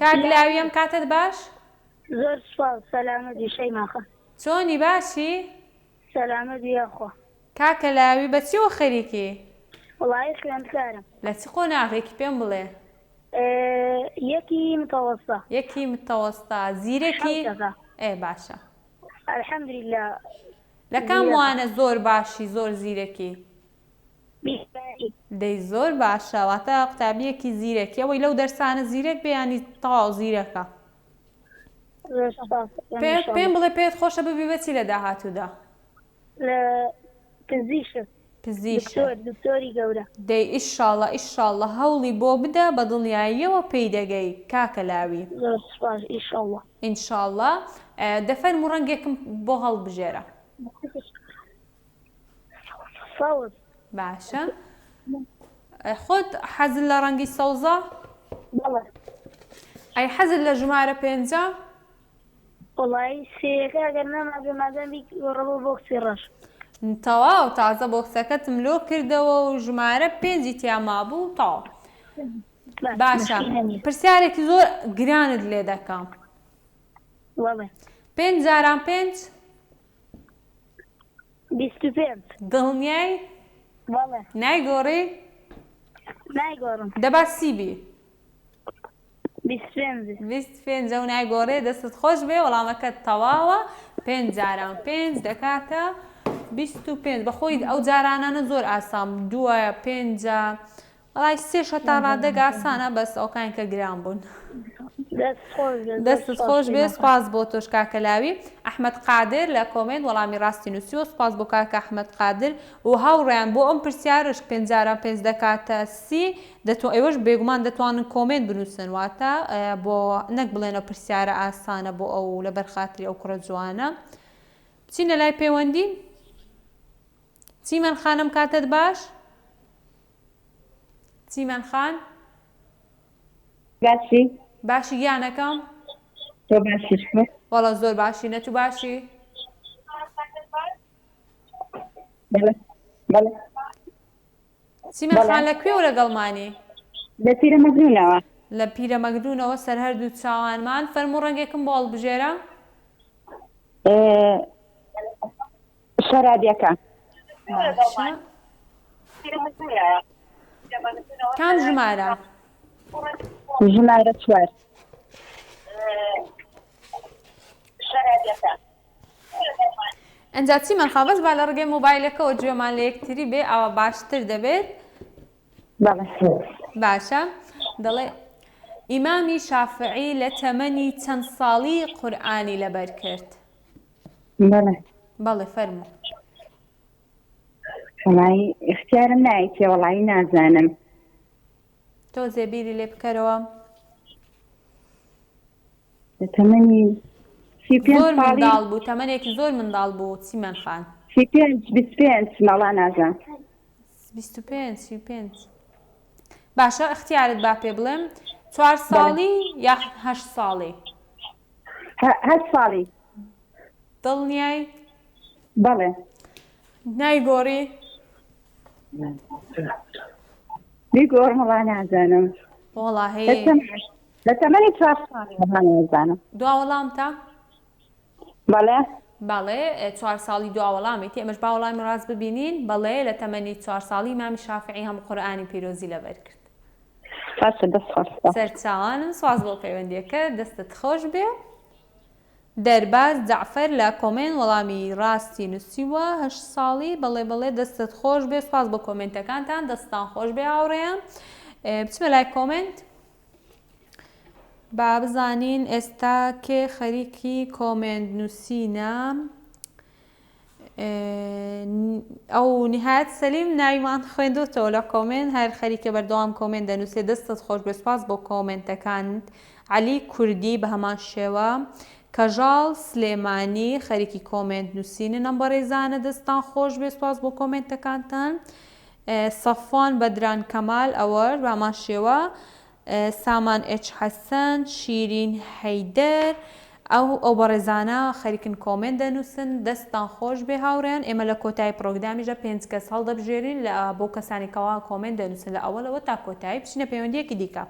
کاک لاوی ئەم کاتەت باش؟ زۆر سوپاس سەلامەت بی شەیما خان. چۆنی باشی؟ سەلامەت بی یاخوا. کاکە لاوی بە چیەوە خەریکی؟ وەڵایی خوێندکارم. لە چ قۆناغێکی پێم بڵێ؟ یەکی متەوەستە. یەکی متەوەستە زیرەکی؟ حەوتەکە. ئێ باشە. الحمدللە لە کام وانە زۆر باشی زۆر زیرەکی؟ بیرکاری. دەی زۆر باشە واتە قوتابیەکی زیرەکی ئەوەی لەو دەرسانە زیرەک بێ یانی تەواو زیرەکە. زۆر سوپاس دەکەم پێ ان شاء پێم اللە. بڵێ پێت خۆشە ببی بە چی لە داهاتوودا؟ لە پزیشک. پزیشک. دکتۆر دکتۆری گەورە. دەی ئیشاڵا ئیشاڵا هەوڵی بۆ بدە بە دڵنیاییەوە پێی دەگەی کاکە لاوی. زۆر سوپاس ئیشاڵا. ئینشاڵا دە فەرموو ڕەنگێکم بۆ هەڵبژێرە. سەوز. باشە خۆت حەزت لە ڕەنگی سەوزە؟ بەڵێ. ئەی حەزت لە ژمارە پێنجە؟ وەڵایی سێیەکە ئەگەر نەمابێ مادام بیگۆڕە بۆ بۆکسی ڕەش. تەواو تازە بۆکسەکەتم لۆ کردەوە و ژمارە پێنجی تیا مابوو تەواو. باشە پرسیارێکی زۆر گرانت لێ دەکەم. بەڵێ. پێنج جاران پێنج؟ 25. دڵنیای؟ بەڵێ. نایگۆڕی؟ نایگۆڕم. دەبا سی بی. 25. 25 ئەو نایگۆڕێ دەستت خۆش بێ وەڵامەکەت تەواوە پێنج جاران پێنج دەکاتە 25 بەخۆی ئەو جارانانە زۆر ئاسان دووە پێنجە وەڵای سێش هەتا ڕادەک ئاسانە بەس ئەوکان کە گران بوون. دەستت خۆش بێ سپاس بۆ تۆش کاکە لاوی. ئەحمەد قادر لە کۆمێنت وەڵامی ڕاستی نووسیوە سپاس بۆ کاکە ئەحمەد قادر و هاوڕێیان بۆ ئەم پرسیارەش پێنج جاران پێنج دەکاتە سی دەتوان ئێوەش بێگومان دەتوانن کۆمێنت بنووسن واتە بۆ نەک بڵێن ئەو پرسیارە ئاسانە بۆ ئەو لەبەر خاتری ئەو کوڕە جوانە بچینە لای پەیوەندی چیمەن خانم کاتت باش چیمەن خان باشی باشی گیانەکەم تۆ باشی وەڵا زۆر باشی نە تو باشی بەڵێ بەڵێ چیمەن خان لە کوێوە لەگەڵمانی؟ لە پیرەمەگرونەوە. لە پیرەمەگرونەوە سەر هەردوو چاوانمان فەرموو ڕەنگێکم بۆ هەڵبژێرە. شەرابیەکە. باشە کام ژمارە؟ ژمارە چوار. ئەنجا چیمان خا بەس با لە ڕگەی مۆبایلەکەوە گوێمان لە یەکتری بێ ئاوا باشتر دەبێت باشە دەڵێ ئیمامی شافعی لە تەمەنی چەند ساڵی قورئانی لەبەر کرد بەڵێ فەرموو وەڵایی اختیارم نایتێ وەڵایی نازانم تۆزێ بیری لێ بکەرەوە لە تەمەنی 35 زۆر ساڵی منداڵ بوو تەمەنێکی زۆر منداڵ بوو چیمەن خان 35 25 مەڵا نازان 25 35 باشە اختیارت با پێ بڵێم چوار بەڵێ ساڵی یا هەشت ساڵی هەشت ساڵی دڵنیای بەڵێ نایگۆڕی بیگۆڕم وەڵا نازانم وەڵاهی لە تەمەن لە تەمەنی چوار ساڵی وەڵا نازانم دوا وەڵامتە بەڵێ. بەڵێ چوار ساڵی دوا وەڵامێتی ئەمەش با وەڵامی ڕاست ببینین بەڵێ لە تەمەنی چوار ساڵی مامی شافعی هەموو قورئانی پیرۆزی لەبەر کرد. باشە دەست خۆش. سەرچاوانم سواس بۆ پەیوەندیەکە دەستت خۆش بێ. دەرباز جەعفەر لە کۆمێنت وەڵامی ڕاستی نوسیوە هەشت ساڵی بەڵێ بەڵێ دەستت خۆش بێ سوپاس بۆ کۆمێنتەکانتان دەستتان خۆش بێ هاوڕێیان بچمە لای کۆمێنت با بزانین ئێستا کێ خەریکی کۆمێنت نووسینە ئەو نیهایەت سەلیم ناویمان خوێندۆتەوە لە کۆمێنت هەر خەریکە بەردەوام کۆمێنت دەنووسێ دەستت خۆش بێ سوپاس بۆ کۆمێنتەکانت عەلی کوردی بە هەمان شێوە کەژاڵ سلێمانی خەریکی کۆمێنت نووسینن ئەم بەڕێزانە دەستان خۆش بێ سوپاس بۆ کۆمێنتەکانتان سەفوان بەدران کەمال ئەوەش بە هەمان شێوە سامان ئێچ حەسەن، شیرین حەیدەر، ئەو ئەو بەڕێزانە خەریکن کۆمێنت دەنووسن، دەستتان خۆش بێ هاوڕێیان، ئێمە لە کۆتایی پڕۆگرامیشدا پێنج کەس هەڵدەبژێرین لە بۆ کەسانی کەوا کۆمێنت دەنووسن لە ئەوەڵەوە تا کۆتایی بچینە پەیوەندییەکی دیکە.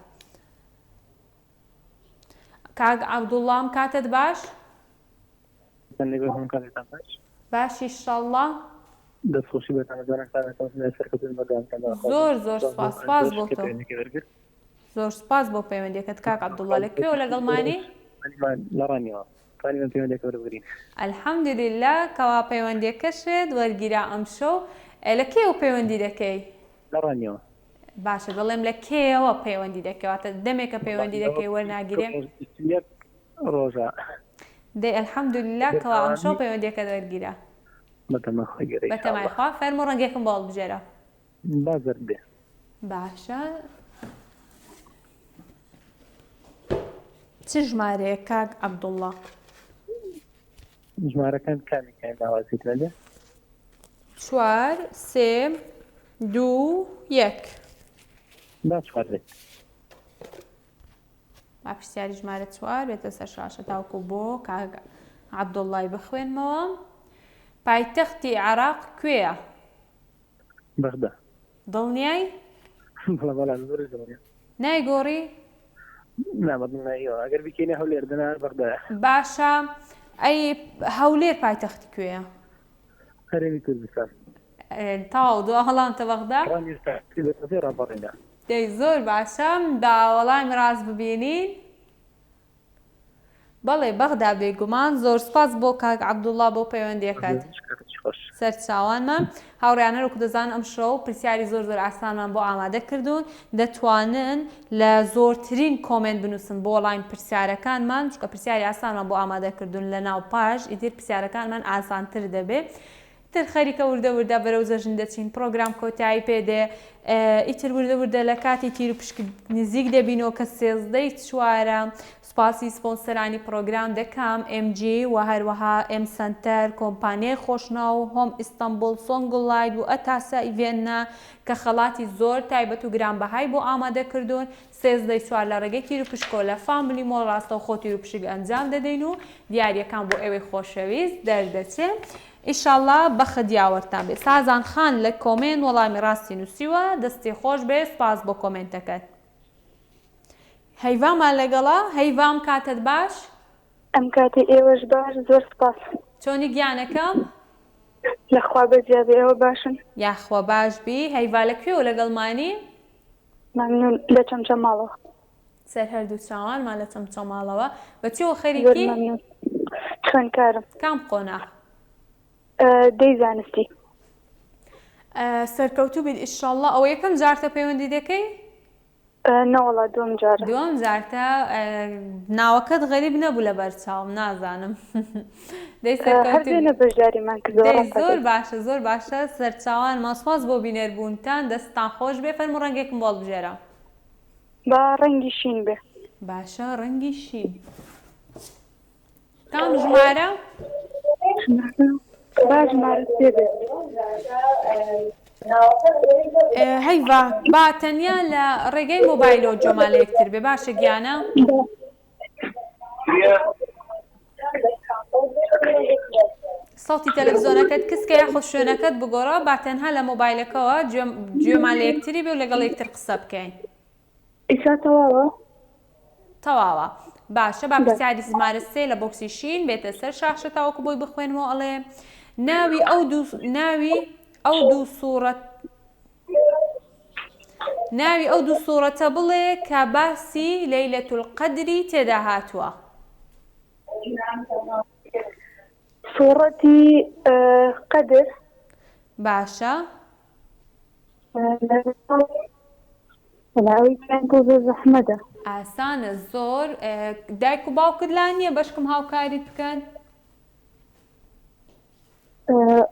کاک عەبدوڵڵا ئەم کاتەت باش؟ باش ئیشەڵڵا. دەست خۆشی بەرنامەدانەکانتان سەرکەوتن بەردەوامتان داخوازم. زۆر زۆر سپاس سپاس بۆ تۆ. زۆر سپاس بۆ پەیوەندیەکەت کاک عەبدوڵڵا لە کوێوە لەگەڵمانی؟ لە ڕانیەوە توانیمان پەیوەندیەکە وەربگرین. الحمدللە کەوا پەیوەندیەکەشت وەرگیرا ئەمشەو لە کێوە پەیوەندی دەکەی؟ لە ڕانیەوە. باشە دەڵێم لە کێیەوە پەیوەندی دەکەی واتە دەمێکە پەیوەندی دەکەی وەرناگیرێ؟ 21 ڕۆژە. دەی الحمدللە کەوا ئەمشەو پەیوەندیەکەت وەرگیرا. بەتەمای خوای گەورە ان شاء بەتەمای اللە. خوا فەرموو ڕەنگێکم بۆ هەڵبژێرە. با زەرد بێ. باشە چ ژمارەیەک کاک عەبدوڵڵا؟ ژمارەکان کامێکیان لاوازیت لەلێ؟ چوار سێ دوو یەک. با چوار بێت. با پرسیاری ژمارە چوار بێتە سەر شاشە تاوکو بۆ کاک عەبدوڵڵای بخوێنمەوە. پایتەختی عێراق کوێیە؟ بەغدا. دڵنیای؟ بەڵێ بەڵێ زۆریش دڵنیام. نایگۆڕی؟ نا بە دڵنیاییەوە ئەگەر بیکەینە هەولێر دەنا هەر بەغدایە. باشە ئەی هەولێر پایتەختی کوێیە؟ هەرێمی کوردستان. تەواو دوا وەڵامتە بەغدا؟ ڕانیەش پایتەختی بەغدای ڕاپەڕینە. دەی زۆر باشە با وەڵامی ڕاست ببینین. بەڵێ بەغدا بێگومان زۆر سوپاس بۆ کاک عەبدوڵا بۆ پەیوەندیەکەت. سەرچاوانمان هاوڕێیان هەروەکو دەزانن ئەمشەو پرسیاری زۆر زۆر ئاسانمان بۆ ئامادە کردوون دەتوانن لە زۆرترین کۆمێنت بنووسن بۆ وەڵامی پرسیارەکانمان چونکە پرسیاری ئاسانمان بۆ ئامادە کردوون لە ناو پاش ئیتر پرسیارەکانمان ئاسانتر دەبێ ئیتر خەریکە وردە وردە بەرەو جەژن دەچین پڕۆگرام کۆتایی پێ دێ ئیتر وردە وردە لە کاتی تیر و پشک نزیک دەبینەوە کە سێزدەی چوارە سوپاسی سپۆنسەرانی پڕۆگرام دەکەم ئێم جی و هەروەها ئێم سەنتەر کۆمپانیای خۆشناو هۆم ئیستەنبوڵ سۆنگڵ لایت و ئەتاسا ئیڤێننا کە خەڵاتی زۆر تایبەت و گرانبەهای بۆ ئامادە کردوون سێزدەی چوار لە ڕێگەی تیروپشکۆ لە فاملی مۆڵ ڕاستەوخۆ تیروپشک ئەنجام دەدەین و دیارییەکان بۆ ئێوەی خۆشەویست دەردەچێ ئیشاڵا بەخت یاوەرتان بێت سازان خان لە کۆمێنت وەڵامی ڕاستی نوسیوە دەستی خۆش بێ سوپاس بۆ کۆمێنتەکەت هەیڤامان لەگەڵە هەیڤام کاتت باش. ئەم کاتەی ئێوەش باش زۆر سوپاس. چۆنی گیانەکەم؟ لەخوا بەزیابێ ئێوە باشن؟ یاخوا باش بی هەیڤا لە کوێوە لەگەڵمانی؟ مەمنون لە چەمچەماڵەوە. سەر هەردوو چاوانمان لە چەمچەماڵەوە. بە چیەوە زۆر خەریکی؟ مەمنون خوێندکارم. کام قۆناغ؟ دەی زانستی. سەرکەوتوو بیت ئیشەڵڵا. ئەوە یەکەم جارتە پەیوەندی دەکەی؟ نەوەڵا دووەم جارە. دووەم جارتە ناوەکەت غەریب نەبوو لەبەر چاوم نازانم دەی هەر سەرکەوتوو دوێنێ بی. بەشداریمان کردووە دەی ڕاستە زۆر دەی. باشە زۆر باشە سەرچاوانمان سوپاس بۆ بینەر بوونتان دەستتان خۆش بێ فەرموو ڕەنگێکم بۆ هەڵبژێرە. با ڕەنگی شین بێ. باشە ڕەنگی شین کام ژمارە؟ با ژمارە سێ بێت. هەیڤا با تەنیا لە ڕێگەی مۆبایلەوە جۆمان لە یەکتر بێ باشە گیانە؟ سەوتی تەلەفزیۆنەکەت کزکە یاخود شوێنەکەت بگۆڕە با تەنها لە مۆبایلەکەوە گوێمان لە یەکتری بێ و لەگەڵ یەکتر قسە بکەین. ئیسا تەواوە؟ تەواوە. باشە با پرسیاری ژمارە سێ لە بۆکسی شین بێتە سەر شاشە تاوەکو بۆی بخوێنمەوە ئەڵێ ناوی ئەو دوو ناوی ئەو دوو سوڕەت ناوی ئەو دوو سوڕەتە بڵێ کە باسی لەیلەت القەدری تێدا هاتووە. سوڕەتی قەدر. باشە. وەڵا ئەوەی کیان تۆزێ زەحمەتە. ئاسانە زۆر دایک و باوکت لا نییە بەشکم هاوکاریت بکەن؟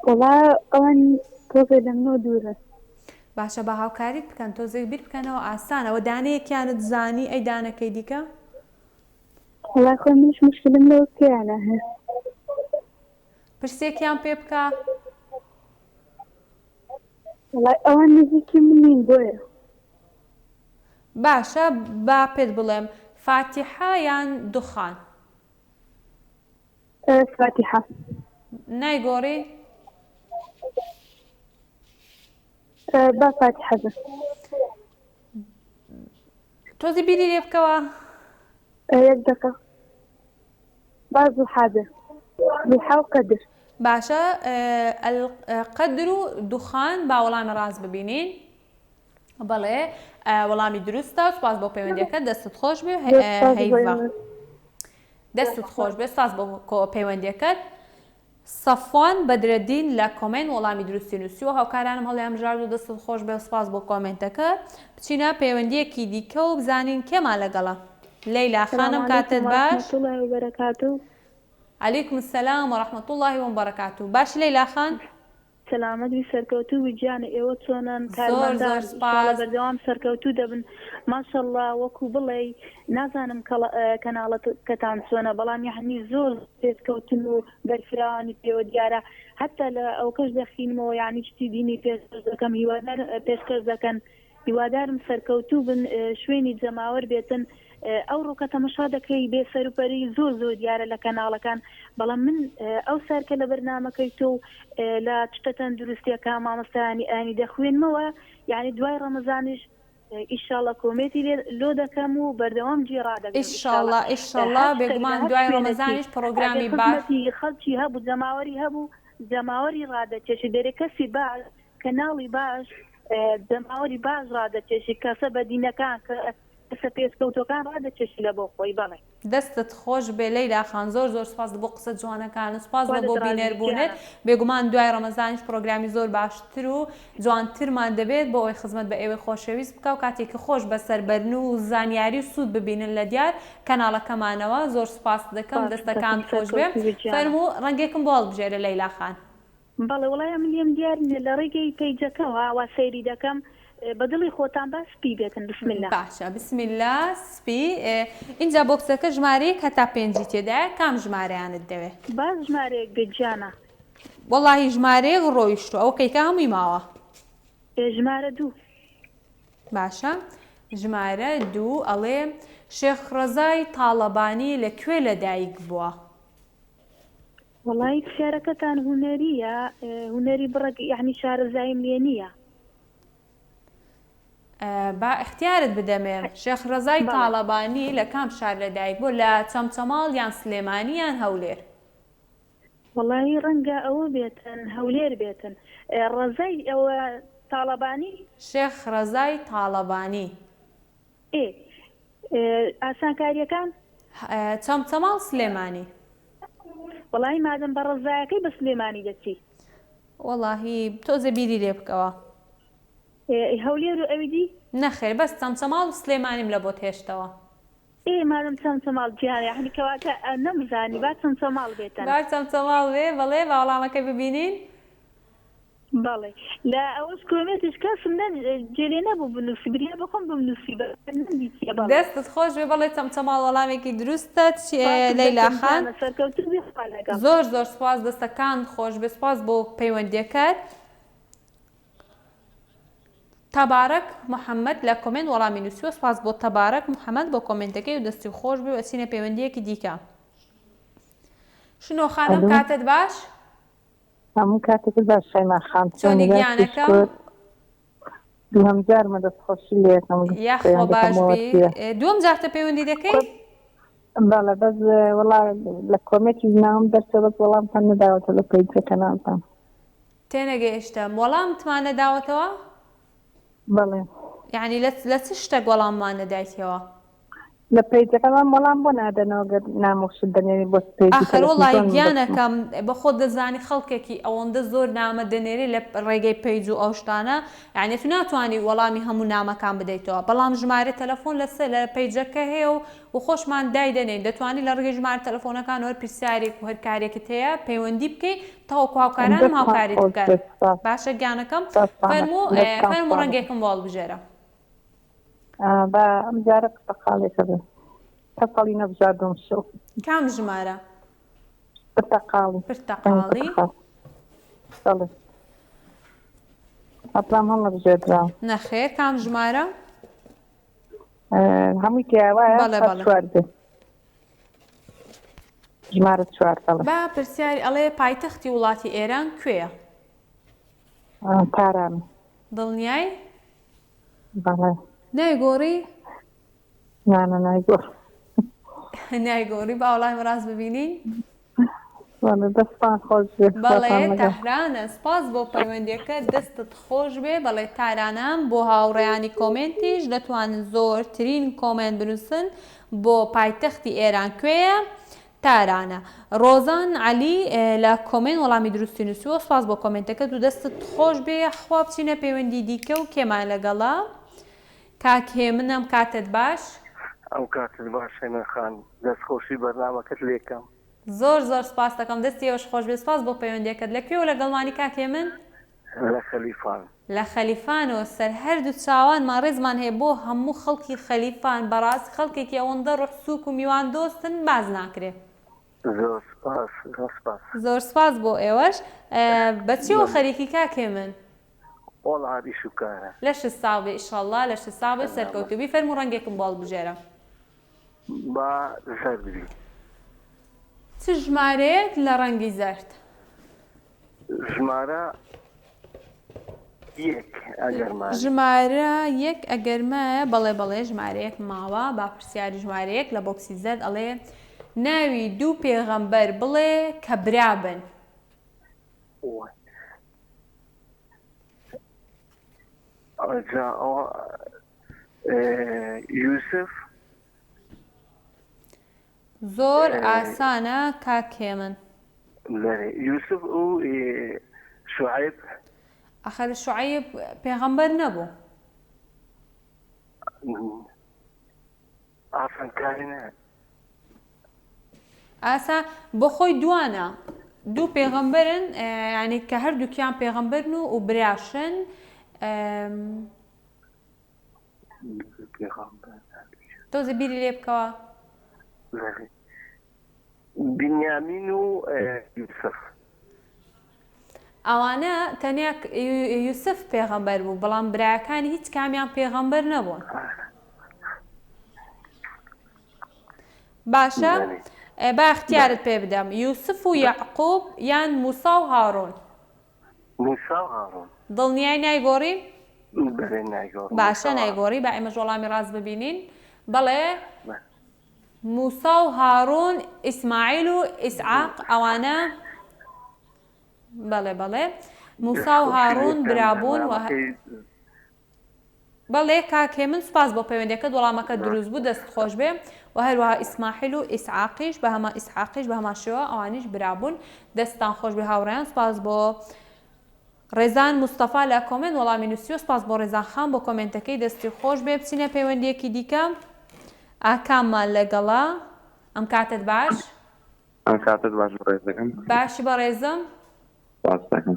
وەڵا ئەوان تۆزێ لە منەوە دوورن. باشە با هاوکاریت بکەن تۆزێک بیر بکەنەوە ئاسانە ئەوە دانەیەکیانت زانی ئەی دانەکەی دیکە؟ وەڵا خۆ منیش مشکلم لەوە پێیانە هەیە. پرسێکیان پێ بکە. وەڵای ئەوان نزیکی من نین بۆیە. باشە با پێت بڵێم فاتیحە یان دوخان؟ فاتیحە. نایگۆڕی؟ با فاتیحە بێ. تۆزی بیری لێ بکەوە. یەک دەقە. با زوحا بێ. زوحا و قەدر. باشە القدر و دخان با وەڵامی ڕاست ببینین بەڵێ وەڵامی دروستە سوپاس بۆ پەیوەندیەکە دەستت خۆش بێ هەیڤا دەستت خۆش بێ سوپاس بۆ پەیوەندیەکەت سەفوان بەدرەدین لە کۆمێنت وەڵامی دروستی نووسیوە هاوکارانم هەڵیان بژارد و دەستت خۆش بێ سوپاس بۆ کۆمێنتەکە بچینە پەیوەندیەکی دیکە و بزانین کێمان لەگەڵە لەیلا سلام خانم علیکم کاتت و باش رحمة اللە و بەرەکاتو. علیکم السلام و رحمە اللە و بەرەکاتو باشی لەیلا خان؟ سەلامەت بی سەرکەوتوو بی گیانە ئێوە چۆنن زۆر زۆر کارمەندان ئیشاڵە سوپاس. بەردەوام سەرکەوتوو دەبن ماشااللە وەکو بڵێی نازانم کەناڵەکەتان چۆنە بەڵام یەعنی زۆر پێشکەوتن و بەرفراوانی پێوە دیارە هەتا لە ئەوکەش دەخینمەوە یەعنی شتی دینی پێشکەش دەکەم هیوادار پێشکەش دەکەن هیوادارم سەرکەوتوو بن شوێنی جەماوەر بێتن ئەوڕۆکە تەمەشا دەکەی بێ سەروپەری زۆر زۆر دیارە لە کەناڵەکان بەڵام من ئەو سارکە لە بەرنامەکەی تۆ و لە شتە تەندروستیەکە مامۆستایانی ئانی دەخوێنمەوە یعنی دوای ڕەمەزانیش ئیشاڵە کۆمێتی لێ لۆ دەکەم و بەردەوام جێ ڕادەگرم ئیشاڵە ئیشەڵا ئیشەڵا هەر شتێک لە بێگومان هەر دوای شوێنەکی ڕەمەزانیش ئەگەر پڕۆگرامی باش خزمەتی خەڵکی هەبوو جەماوەری هەبوو جەماوەری ڕادەکێشی دەرێ کەسی باش کەناڵی باش جەماوەری باش ڕادەکێشی کەسە بەدینەکان کەسە پێشکەوتوەکان ڕادەکێشی لە بۆ خۆی بەڵێ. دەستت خۆش بێ لەیلا خان زۆر زۆر سوپاس بۆ قسە جوانەکانت سوپاس خوا لە بۆ لێت ڕازی بینەر بی بوونت گیانە. بێگومان دوای ڕەمەزانیش پڕۆگرامی زۆر باشتر و جوانترمان دەبێت بۆ ئەوەی خزمەت بە ئێوەی خۆشەویست بکا و کاتێکی خۆش بەسەر بەرن و زانیاری و سوود ببینن لە دیار کەناڵەکەمانەوە زۆر سوپاست دەکەم سوپاست دەکەم دەستەکانت خۆش بێ سەرکەوتوو بی گیانە. فەرموو ڕەنگێکم بۆ هەڵبژێرە لەیلا خان. بەڵێ وەڵای ئەمن لێم دیار نیە لە ڕێگەی پەیجەکەوە وا سەیری دەکەم بە دڵی خۆتان با سپی بێتن بسم اللە. باشە بسم اللە سپی ئینجا بۆکسەکە ژمارەیەک هەتا پێنجی تێدایە کام ژمارەیانت دەوێ؟ با ژمارەیەک بێت گیانە. وەڵاهی ژمارەیەک ڕۆیشتوە ئەوە کەیکە هەمووی ماوە. ئێ ژمارە دوو. باشە ژمارە دوو ئەڵێ شێخ ڕەزای تاڵەبانی لە کوێ لەدایک بووە؟ وەڵایی پرسیارەکەتان هونەریە هونەری بڕەک یەعنی شارەزاییم لێ نییە. با ئیختیارت بدەمێ شێخ ڕەزای بەڵێ. تاڵەبانی لە کام شار لەدایک بووە لە چەمچەماڵ یان سلێمانی یان هەولێر؟ وەڵایی ڕەنگە ئەوە بێتن هەولێر بێتن ڕەزای ئەوە تاڵەبانی. شێخ ڕەزای تاڵەبانی. ئێ ئاسانکاریەکان؟ چەمچەماڵ سلێمانی. وەڵاهی مادەم بە ڕەزایەکەی بە سلێمانی دەچی. وەڵاهی تۆزێ بیری لێ بکەوە. ئێ هەولێر و ئەوی دی؟ نەخێر بەس چەمچەماڵ و سلێمانیم لە بۆت هێشتەوە. ئێ مادەم چەمچەماڵ گیانە یەعنی کەواتە نەمزانی با چەمچەماڵ بێتن. با چەمچەماڵ بێ بەڵێ با وەڵامەکەی ببینین. بەڵێ لە ئەوەش کۆمێنتش کەسم نە جێ لێ نەبوو بنووسی بریا بەخۆم بمنووسی بە نەمدیتیە بەڵێ. دەستت خۆش بێ بەڵێ چەمچەماڵ وەڵامێکی دروستە سپاست لەیلا دەکەم خان. گیانە سەرکەوتوو بی خوا لەگەڵ. زۆر زۆر سوپاس دەستەکانت خۆش بێ سوپاس بۆ پەیوەندیەکەت. تەبارەک محمد لە کۆمێنت وەڵامی نووسیوە سوپاس بۆ تەبارەک محمد بۆ کۆمێنتەکەی و دەستی خۆش بێ و ئەچینە پەیوەندیەکی دیکە. شنۆ خانم ئەلو کاتت باش. هەموو کاتێکت باش شەیما خان چۆنی چۆنی باش گیانەکەم؟ شکر دووهەم جارمە دەست خۆشی لێ یەکەم یاخوا باش پەیوەندەکەم بی وەرگیرا دووەم جارتە پەیوەندی دەکەی؟ کوڕ بەڵێ بەس وەڵا لە کۆمێنتیش ناوم دەرچوە بەس وەڵامتان نەداوەتەوە لە پەیجەکە نازانم. تێنەگەیشتم وەڵامتمان نەداوەتەوە؟ بەڵێ. یانی لە لە چ شتەک وەڵاممان نەدایتەوە؟ لە پەیجەکەمان وەڵام بۆ نادەنەوە گەر نامە و شت دەنێری بۆ پەیجی ئاخر تەلەفۆن وەڵی چۆن بەچمە. گیانەکەم بەخۆت دەزانی خەڵکێکی ئەوەندە زۆر نامە دەنێرێ لە ڕێگەی پەیج و ئەو شتانە یانی ئەتو ناتوانی وەڵامی هەموو نامەکان بدەیتەوە بەڵام ژمارە تەلەفۆن لەسەر لە پەیجەکە هەیە و و خۆشمان دایدەنێین دەتوانی لە ڕێگەی ژمارە تەلەفۆنەکانەوە هەر پرسیارێک و هەر کارێکت هەیە پەیوەندی بکەی تاوەکو هاوکارانم دەستتان هاوکاریت خۆش بکەن بێت سوپاس باشە گیانەکەم دەستتان فەرموو دەستتان فەرموو ساغ بێت. ڕەنگێکم بۆ هەڵبژێرە. با ئەم جارە پرتەقاڵیەکە بێ کەس هەڵی نەبژاردوم شەو. کام ژمارە؟ پرتەقاڵی. پرتەقاڵی. بەڵێ ئەپلام هەڵنەبژێردراوە. نەخێر کام ژمارە؟ هەمووی تیا وایە؟ بەڵێ بەڵێ. چوار بێ. ژمارە چوار بەڵێ. با پرسیاری ئەڵێ پایتەختی وڵاتی ئێران کوێیە؟ تاران. دڵنیای؟ بەڵێ. نایگۆڕی؟ نا نا نایگۆڕم. نایگۆڕی با وەڵامی ڕاست ببینین. بەڵێ دەستتان خۆش بێ بەڵێ خواتان لەگەڵ. تەهرانە سپاس بۆ پەیوەندیەکەت دەستت خۆش بێ بەڵێ تارانە بۆ هاوڕێیانی کۆمێنتیش دەتوانن زۆرترین کۆمێنت بنووسن بۆ پایتەختی ئێران کوێیە تارانە. ڕۆزان عەلی لە کۆمێنت وەڵامی دروستی نووسیوە سوپاس بۆ کۆمێنتەکەت و دەستت خۆش بێ یاخوا بچینە پەیوەندی دیکە و کێمان لەگەڵە کاک هێمن ئەم کاتەت باش. ئەم کاتت باش هێمن خان دەست خۆشی بەرنامەکەت لێکەم. زۆر زۆر سوپاست دەکەم دەستی ئێوەش خۆش بێ سوپاس بۆ پەیوەندیەکەت لە کوێوە لەگەڵمانی کاک هێمن؟ لە خەلیفان. لە خەلیفانەوە سەر هەردوو چاوانمان ڕێزمان هەیە بۆ هەموو خەڵکی خەلیفان بەڕاست خەڵکێکی ئەوەندە ڕوح سوک و میوان دۆستن باس ناکرێ. زۆر سوپاس زۆر سوپاس. زۆر سوپاس بۆ ئێوەش. بە چیەوە خەریکی کاک هێمن؟ وەڵا هەر ئیش و کارە. لەشت ساغ بێ ئیشەڵا لەشت ساغ بێ سەرکەوتوو بی فەرموو ڕەنگێکم بۆ هەڵبژێرە. با زەرد بی. چ ژمارەیەک لە ڕەنگی زەرد؟ ژمارە یەک ئەگەر مابێ. ژمارە یەک ئەگەر مایە بەڵێ بەڵێ ژمارە یەک ماوە با پرسیاری ژمارە یەک لە بۆکسی زەرد ئەڵێ ناوی دوو پێغەمبەر بڵێ کە برا بن. جا ئەوە یوسف. زۆر ئاسانە کاک هێمن. بەرێ یوسف و شوعەیب. ئەخەر شوعەیب پێغەمبەر نەبوو. ئاسانکاری نە. ئاسا بۆ خۆی دوانە دوو پێغەمبەرن یعنی کە هەردووکیان پێغەمبەرن و و براشن. تۆزێ بیری لێ بکەوە. بنیامین و یوسف. ئەوانە تەنیا یوسف پێغەمبەر بوو بەڵام برایەکانی هیچ کامیان پێغەمبەر نەبوون. باشە با اختیارت پێ بدەم یوسف و یەعقوب یان موسا و هاڕون. موسا و هاڕون. دڵنیای نایگۆڕی؟ بەرێ نایگۆڕم. باشە نایگۆڕی با ئێمەش وەڵامی ڕاست ببینین. بەڵێ موسا و هاڕون ئیسماعیل و ئیسعاق ئەوانە بەڵێ بەڵێ موسا و هاڕون برابوون و بەڵێ کاک هێمن سوپاس بۆ پەیوەندیەکەت وەڵامەکەت دروست بوو دەست خۆش بێ وە هەروەها ئیسماحیل و ئیسعاقیش بە هەمان ئیسحاقیش بە هەمان شێوە ئەوانیش برا بوون دەستتان خۆش بێ هاوڕێیان سوپاس بۆ ڕێزان مستەفا لە کۆمێنت وەڵامی نووسیوە سوپاس بۆ ڕێزان خان بۆ کۆمێنتەکەی دەستی خۆش بێ بچینە پەیوەندیەکی دیکە ئاکاممان لەگەڵە ئەم کاتت باش ئەم کاتت باش بەڕێزەکەم باشی بەڕێزم سوپاس دەکەم.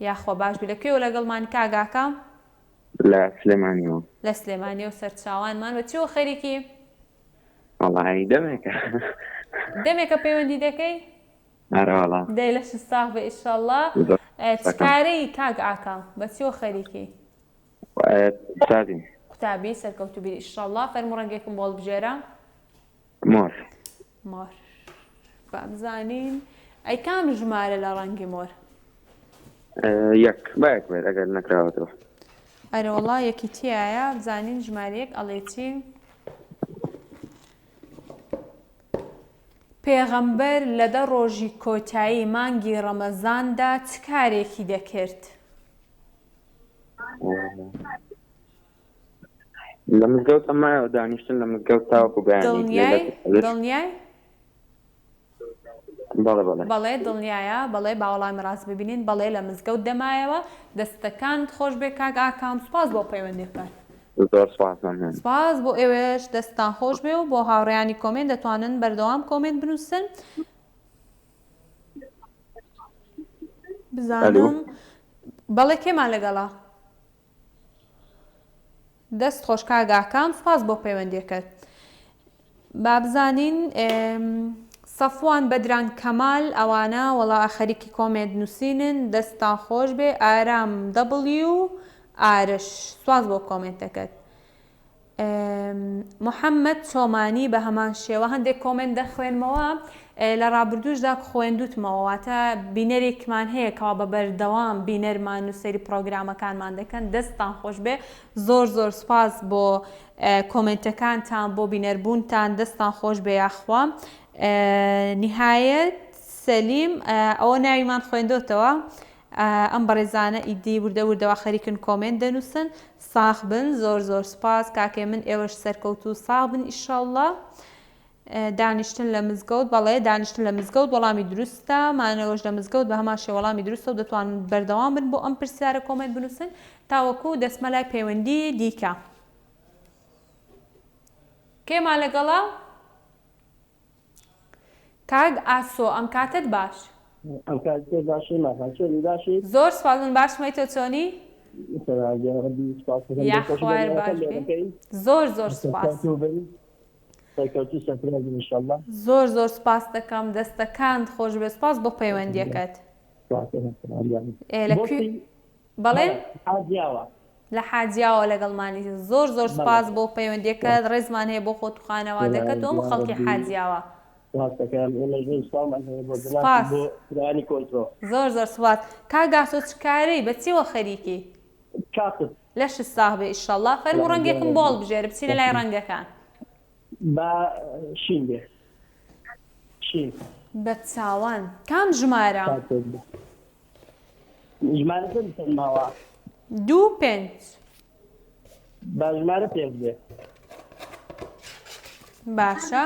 یاخوا باش بی لە کوێوە لەگەڵمانی کاک ئاکام؟ لە سلێمانیەوە. لە سلێمانیەوە سەرچاوانمان بە چیەوە خەریکی؟ وەڵایی دەمێکە. دەمێکە پەیوەندی دەکەی؟ ئەرێ وەڵا. دەی لەشت ساغ بێ ئیشەڵا. چ کارەی کاک ئاکام؟ بە چیەوە خەریکی؟ قوتابیم. قوتابی سەرکەوتوو بی ئیشەڵا. فەرموو ڕەنگێکم بۆ هەڵبژێرە. مۆر. مۆر با بزانین ئەی کام ژمارە لە ڕەنگی مۆر؟ یەک با یەک بێت ئەگەر نەکراوەتەوە. ئەرێ وەڵا یەکی تیایە بزانین ژمارە یەک ئەڵێ چی؟ پێغەمبەر لە دە ڕۆژی کۆتایی مانگی ڕەمەزاندا چ کارێکی دەکرد؟ لە مزگەوت ئەمایەوە دانیشتن لە مزگەوت تاوەکو بەیانی دڵنیای؟ دڵنیای؟ بەڵێ بەڵێ. بەڵێ دڵنیایە بەڵێ با وەڵامی ڕاست ببینین بەڵێ لە مزگەوت دەمایەوە دەستەکانت خۆش بێ کاک ئاکام سوپاس بۆ پەیوەندیەکەت. زۆر سوپاس مەمنون. سوپاس بۆ ئێوەش دەستتان خۆش بێ و بۆ هاوڕێیانی کۆمێنت دەتوانن بەردەوام کۆمێنت بنووسن. بزانم بەڵێ کێمان لەگەڵە؟ دەست خۆش کاک ئاکام سوپاس بۆ پەیوەندیەکەت. با بزانین سەفوان بەدران کەمال ئەوانە وەڵا خەریکی کۆمێنت نووسینن دەستتان خۆش بێ ئارام دەبڵیو ئارش سواز بۆ کۆمێنتەکەت. محەممەد چۆمانی بە هەمان شێوە هەندێک کۆمێنت دەخوێنمەوە لە ڕابردووشدا خوێندوتمەوە واتە بینەرێکمان هەیە کەوا بە بەردەوام بینەرمان و سەیری پڕۆگرامەکانمان دەکەن دەستتان خۆش بێ زۆر زۆر سوپاس بۆ کۆمێنتەکانتان بۆ بینەربوونتان دەستتان خۆش بێ یاخوا نهایەت سەلیم ئەوە ناویمان خوێندۆتەوە ئەم بەڕێزانە ئیدی وردە وردە وا خەریکن کۆمێنت دەنووسن ساخ بن زۆر زۆر سوپاس کاکەی من ئێوەش سەرکەوتوو ساغ بن ئیشەڵڵا دانیشتن لە مزگەوت بەڵێ دانیشتن لە مزگەوت وەڵامی دروستە مانەوەش لە مزگەوت بە هەمان شێوە وەڵامی دروستە و دەتوانن بەردەوام بن بۆ ئەم پرسیارە کۆمێنت بنووسن تاوەکو دەچمە لای پەیوەندی دیکە کێمان لەگەڵە؟ کاک ئاسۆ ئەم کاتەت باش. ئەم کاتەت باشی ماخان چۆنی باشی؟ زۆر سوپاس من باشم ئەی تۆ چۆنی؟ یاخوا هەر باش بی زۆر زۆر سوپاس. زۆر زۆر سوپاست دەکەم دەستەکانت خۆش بێت سوپاس بۆ پەیوەندیەکەت. لە کوێ بەڵێ؟ حاجیاوە. لە حاجیاوە لەگەڵمانی زۆر زۆر سوپاس بۆ پەیوەندیەکەت ڕێزمان هەیە بۆ خۆت و خانەوادەکەت و هەموو خەڵکی حاجیاوە. سوپاس زۆر زۆر سوپاس کاک ئاسۆ چ کارەی بە چیەوە خەریکی؟ لەشت ساغ بێ ئیشەڵا فەرموو ڕەنگێکم بۆ هەڵبژێرە بچینە لای ڕەنگەکان. با شین بێ شین. بە چاوان کام ژمارە؟ ژمارە چەند چەند ماوە؟ دوو پێنج. با ژمارە پێنج بێ. باشە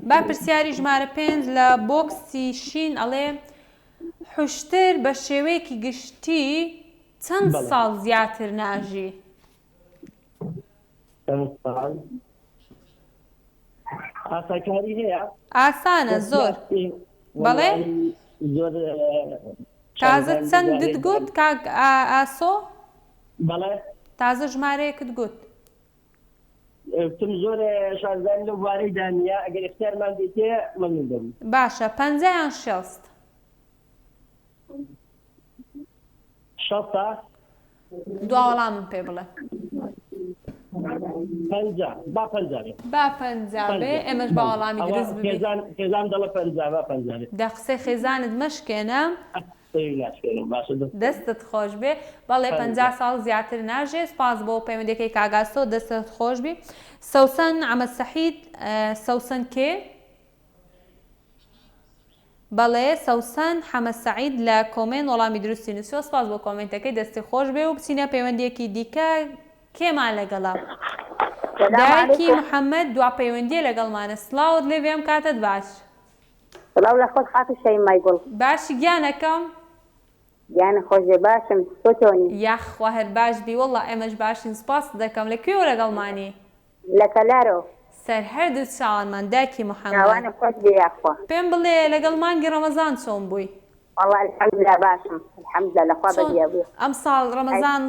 با پرسیاری ژمارە پێنج لە بۆکسی شین ئەڵێ حوشتر بە شێوەیەکی گشتی چەند ساڵ زیاتر ناژی؟ چەند ساڵ ئاسانکاری هەیە؟ ئاسانە زۆر بەڵێ زۆر تازە چەندت گوت کاک ئاسۆ؟ بەڵێ تازە ژمارەیەکت گوت. وتم زۆر شارەزایی لەو بوارەیدا نییە ئەگەر ئیختیارمان بێتێ مەمنون دەبم. باشە 50 یان شێست؟ شەستە؟ دوا وەڵامم پێ بڵێ. 50 با 50 بێ. با 50 بێ ئێمەش با وەڵامی دروست ببین. خێزان خێزان دەڵێ 50 با 50 بێ. دە قسەی خێزانت مەشکێنە. دەستت خۆش بێ بەڵێ 50 ساڵ زیاتر ناژێ سپاس بۆ پەیوەندەکەی کاک ئاسۆ دەستت خۆش بی سەوسەن عەمە سەحید سەوسەن کێ؟ بەڵێ سەوسەن حەمە سەعید لە کۆمێنت وەڵامی دروستی نوسیوە سپاس بۆ کۆمێنتەکەی دەستی خۆش بێ و بچینە پەیوەندیەکی دیکە کێمان لەگەڵە دایکی محەمەد دوا پەیوەندیە لەگەڵمانە سڵاوت لێ بێ ئەم کاتەت باش. سڵاو لە خۆت خاتوو شەیمای گوڵ. باشی گیانەکەم؟ گیانت خۆش بێ باشم تۆ چۆنی؟ یاخوا هەر باش بی وەڵا ئێمەش باشین سوپاست دەکەم لە کوێوە لەگەڵمانی؟ لە کەلارەوە. سەر هەردوو چاوانمان دایکی محمد. چاوانت خۆش بێ یاخوا. پێم بڵێ لەگەڵ مانگی ڕەمەزان چۆن بووی؟ وەڵا الحمدللە باشم الحمدللە لەخوا چۆن بەزیا بووی. ئەمساڵ ڕەمەزان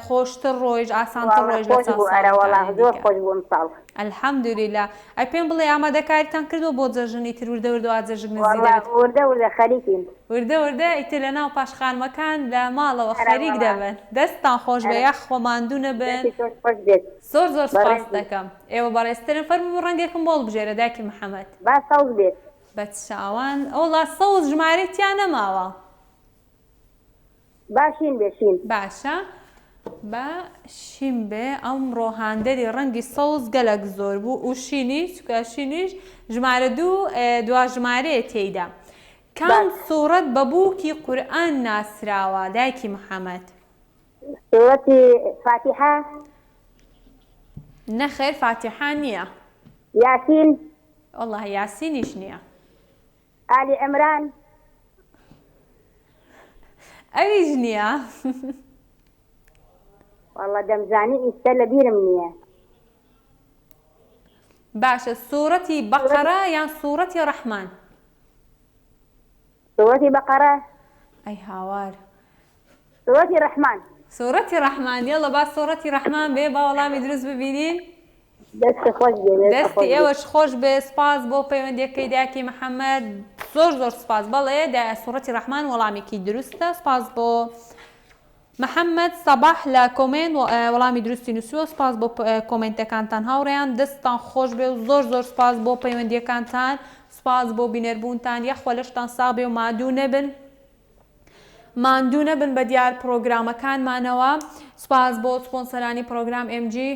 خۆشتر ڕۆیشت ئاسانتر وەڵا ڕۆیشت لە خۆش چاو بوو ئەرە وەڵا ساڵەکانی زۆر دیکە؟ خۆش بوو ئەمساڵ. الحمدللە ئەی پێم بڵێ ئامادەکاریتان کردووە بۆ جەژن ئیتر وردە وردە وا جەژن نزیک وەڵا دەبێت. وردە وردە خەریکین. وردە وردە ئیتر لەناو پاشخانمەکان لە ماڵەوە ئەرە خەریک وەڵا دەبن دەستتان خۆش بێ ئەرە یاخوا ماندوو نەبن. دەستی تۆش خۆش بێت زۆر زۆر سوپاست بەڕێزی. دەکەم ئێوە بەڕێزترن فەرموو ڕەنگێکم بۆ هەڵبژێرە دایکی محەمەد. با سەوز بێت. بە چاوان وەڵا سەوز ژمارەی تیا نەماوە. با شین بێ شین. باشە. با شین بێ ئەمڕۆ هاندەری ڕەنگی سەوز گەلەک زۆر بوو و شینیش چونکە شینیش ژمارە دوو دوا ژمارەیە تێیدا کام سوڕەت بە بووکی قورئان ناسراوە دایکی محەمەد؟ سوڕەتی فاتیحە. نەخێر فاتیحە نییە. یاسین. وەڵڵاهی یاسینیش نییە. ئالی عمران. ئەویش نییە. وەڵڵا دەمزانی ئیستە لە بیرم نییە. باشە سوڕەتی بەقەرە یان سوڕەتی ڕەحمان؟ سوڕەتی بەقەرە. ئەی هاوار. سوڕەتی ڕەحمان. سوڕەتی ڕەحمان یەڵە با سوڕەتی ڕەحمان بێ با وەڵامی دروست ببینین. دەست خۆش بێ دەستی ئێوەش خۆش بێ سپاس بۆ پەیوەندیەکەی داکی محەممەد زۆر زۆر سپاس بەڵێ سوڕەتی ڕەحمان وەڵامێکی دروستە سپاس بۆ محەممەد سەباح لە کۆمێنت وەڵامی دروستی نووسیوە سپاس بۆ کۆمێنتەکانتان هاوڕێیان دەستتان خۆش بێ و زۆر زۆر سپاس بۆ پەیوەندیەکانتان سپاس بۆ بینەربوونتان یاخوا لەشتان ساغ بێ و مادوو نەبن ماندوو نەبن بە دیار پڕۆگرامەکانمانەوە سوپاس بۆ سپۆنسەرانی پڕۆگرام ئێم جی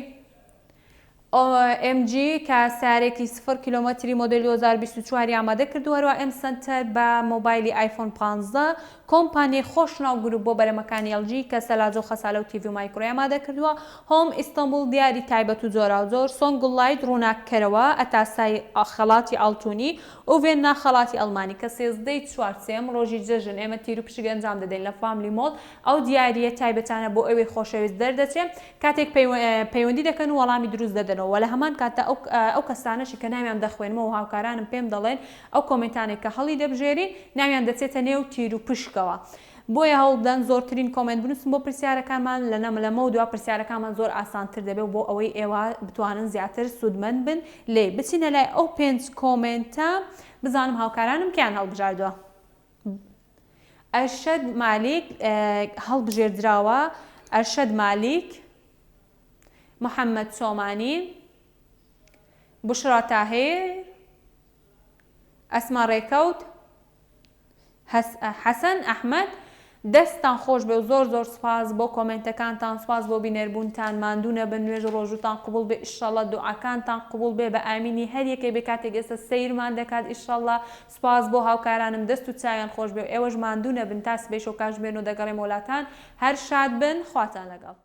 ئێم جی کە سیارێکی سفر کیلۆمەتری مۆدێلی 2024 ی ئامادە کردووە هەروە ئێم سەنتەر بە مۆبایلی ئایفۆن 15 کۆمپانیای خۆشناو گروپ بۆ بەرەمەکانی ئێڵ جی کە سەلاجە و خەسالە و تیڤی و مایکرۆی ئامادە کردووە هۆم ئیستەنبوڵ دیاری تایبەت و جۆراوجۆر سۆنگوڵ لایت ڕووناککەرەوە ئەتاسای خەڵاتی ئاڵتونی ئوڤێننا خەڵاتی ئەڵمانی کە سێزدەی چوار سێیەم ڕۆژی جەژن ئێمە تیروپشک ئەنجام دەدەین لە فاملی مۆڵ ئەو دیارییە تایبەتانە بۆ ئێوەی خۆشەویست دەردەچێ کاتێک پەیوەندی دەکەن و وەڵامی دروست دەدەنەوە وە لە هەمان کاتدا ئەو ئەو کەسانەشی کە ناویان دەخوێنمەوە و هاوکارانم پێم دەڵێن ئەو کۆمێنتانەی کە هەڵی دەبژێرین ناویان دەچێتە نێو تیروپشکەوە بۆیە هەوڵبدەن زۆرترین کۆمێنت بنووسن بۆ پرسیارەکانمان لە نەم لەمەو دوا پرسیارەکانمان زۆر ئاسانتر دەبێت بۆ ئەوەی ئێوە بتوانن زیاتر سوودمەند بن لێی بچینە لای ئەو پێنج کۆمێنتە بزانم هاوکارانم کێیان هەڵبژاردووە ئەرشەد مالیک هەڵبژێردراوە ئەرشەد مالیک محەممەد سۆمانی بشرا تاهیر ئەسما ڕێکەوت حەسەن ئەحمەد دەستتان خۆش بێ و زۆر زۆر سوپاس بۆ کۆمێنتەکانتان سوپاس بۆ بینەربوونتان ماندوو نەبن نوێژ و ڕۆژووتان قبوڵ بێ ئیشەڵا دوعاکانتان قبوڵ بێ بە ئامینی هەر یەکێ بێ کاتێک ئێستا سەیرمان دەکات ئیشەڵا سوپاس بۆ هاوکارانم دەست و چاویان خۆش بێ و ئێوەش ماندوو نەبن تا سبەی شەو کاتژمێر نۆ دەگەڕێمەوە لاتان هەر شاد بن خواتان لەگەڵ.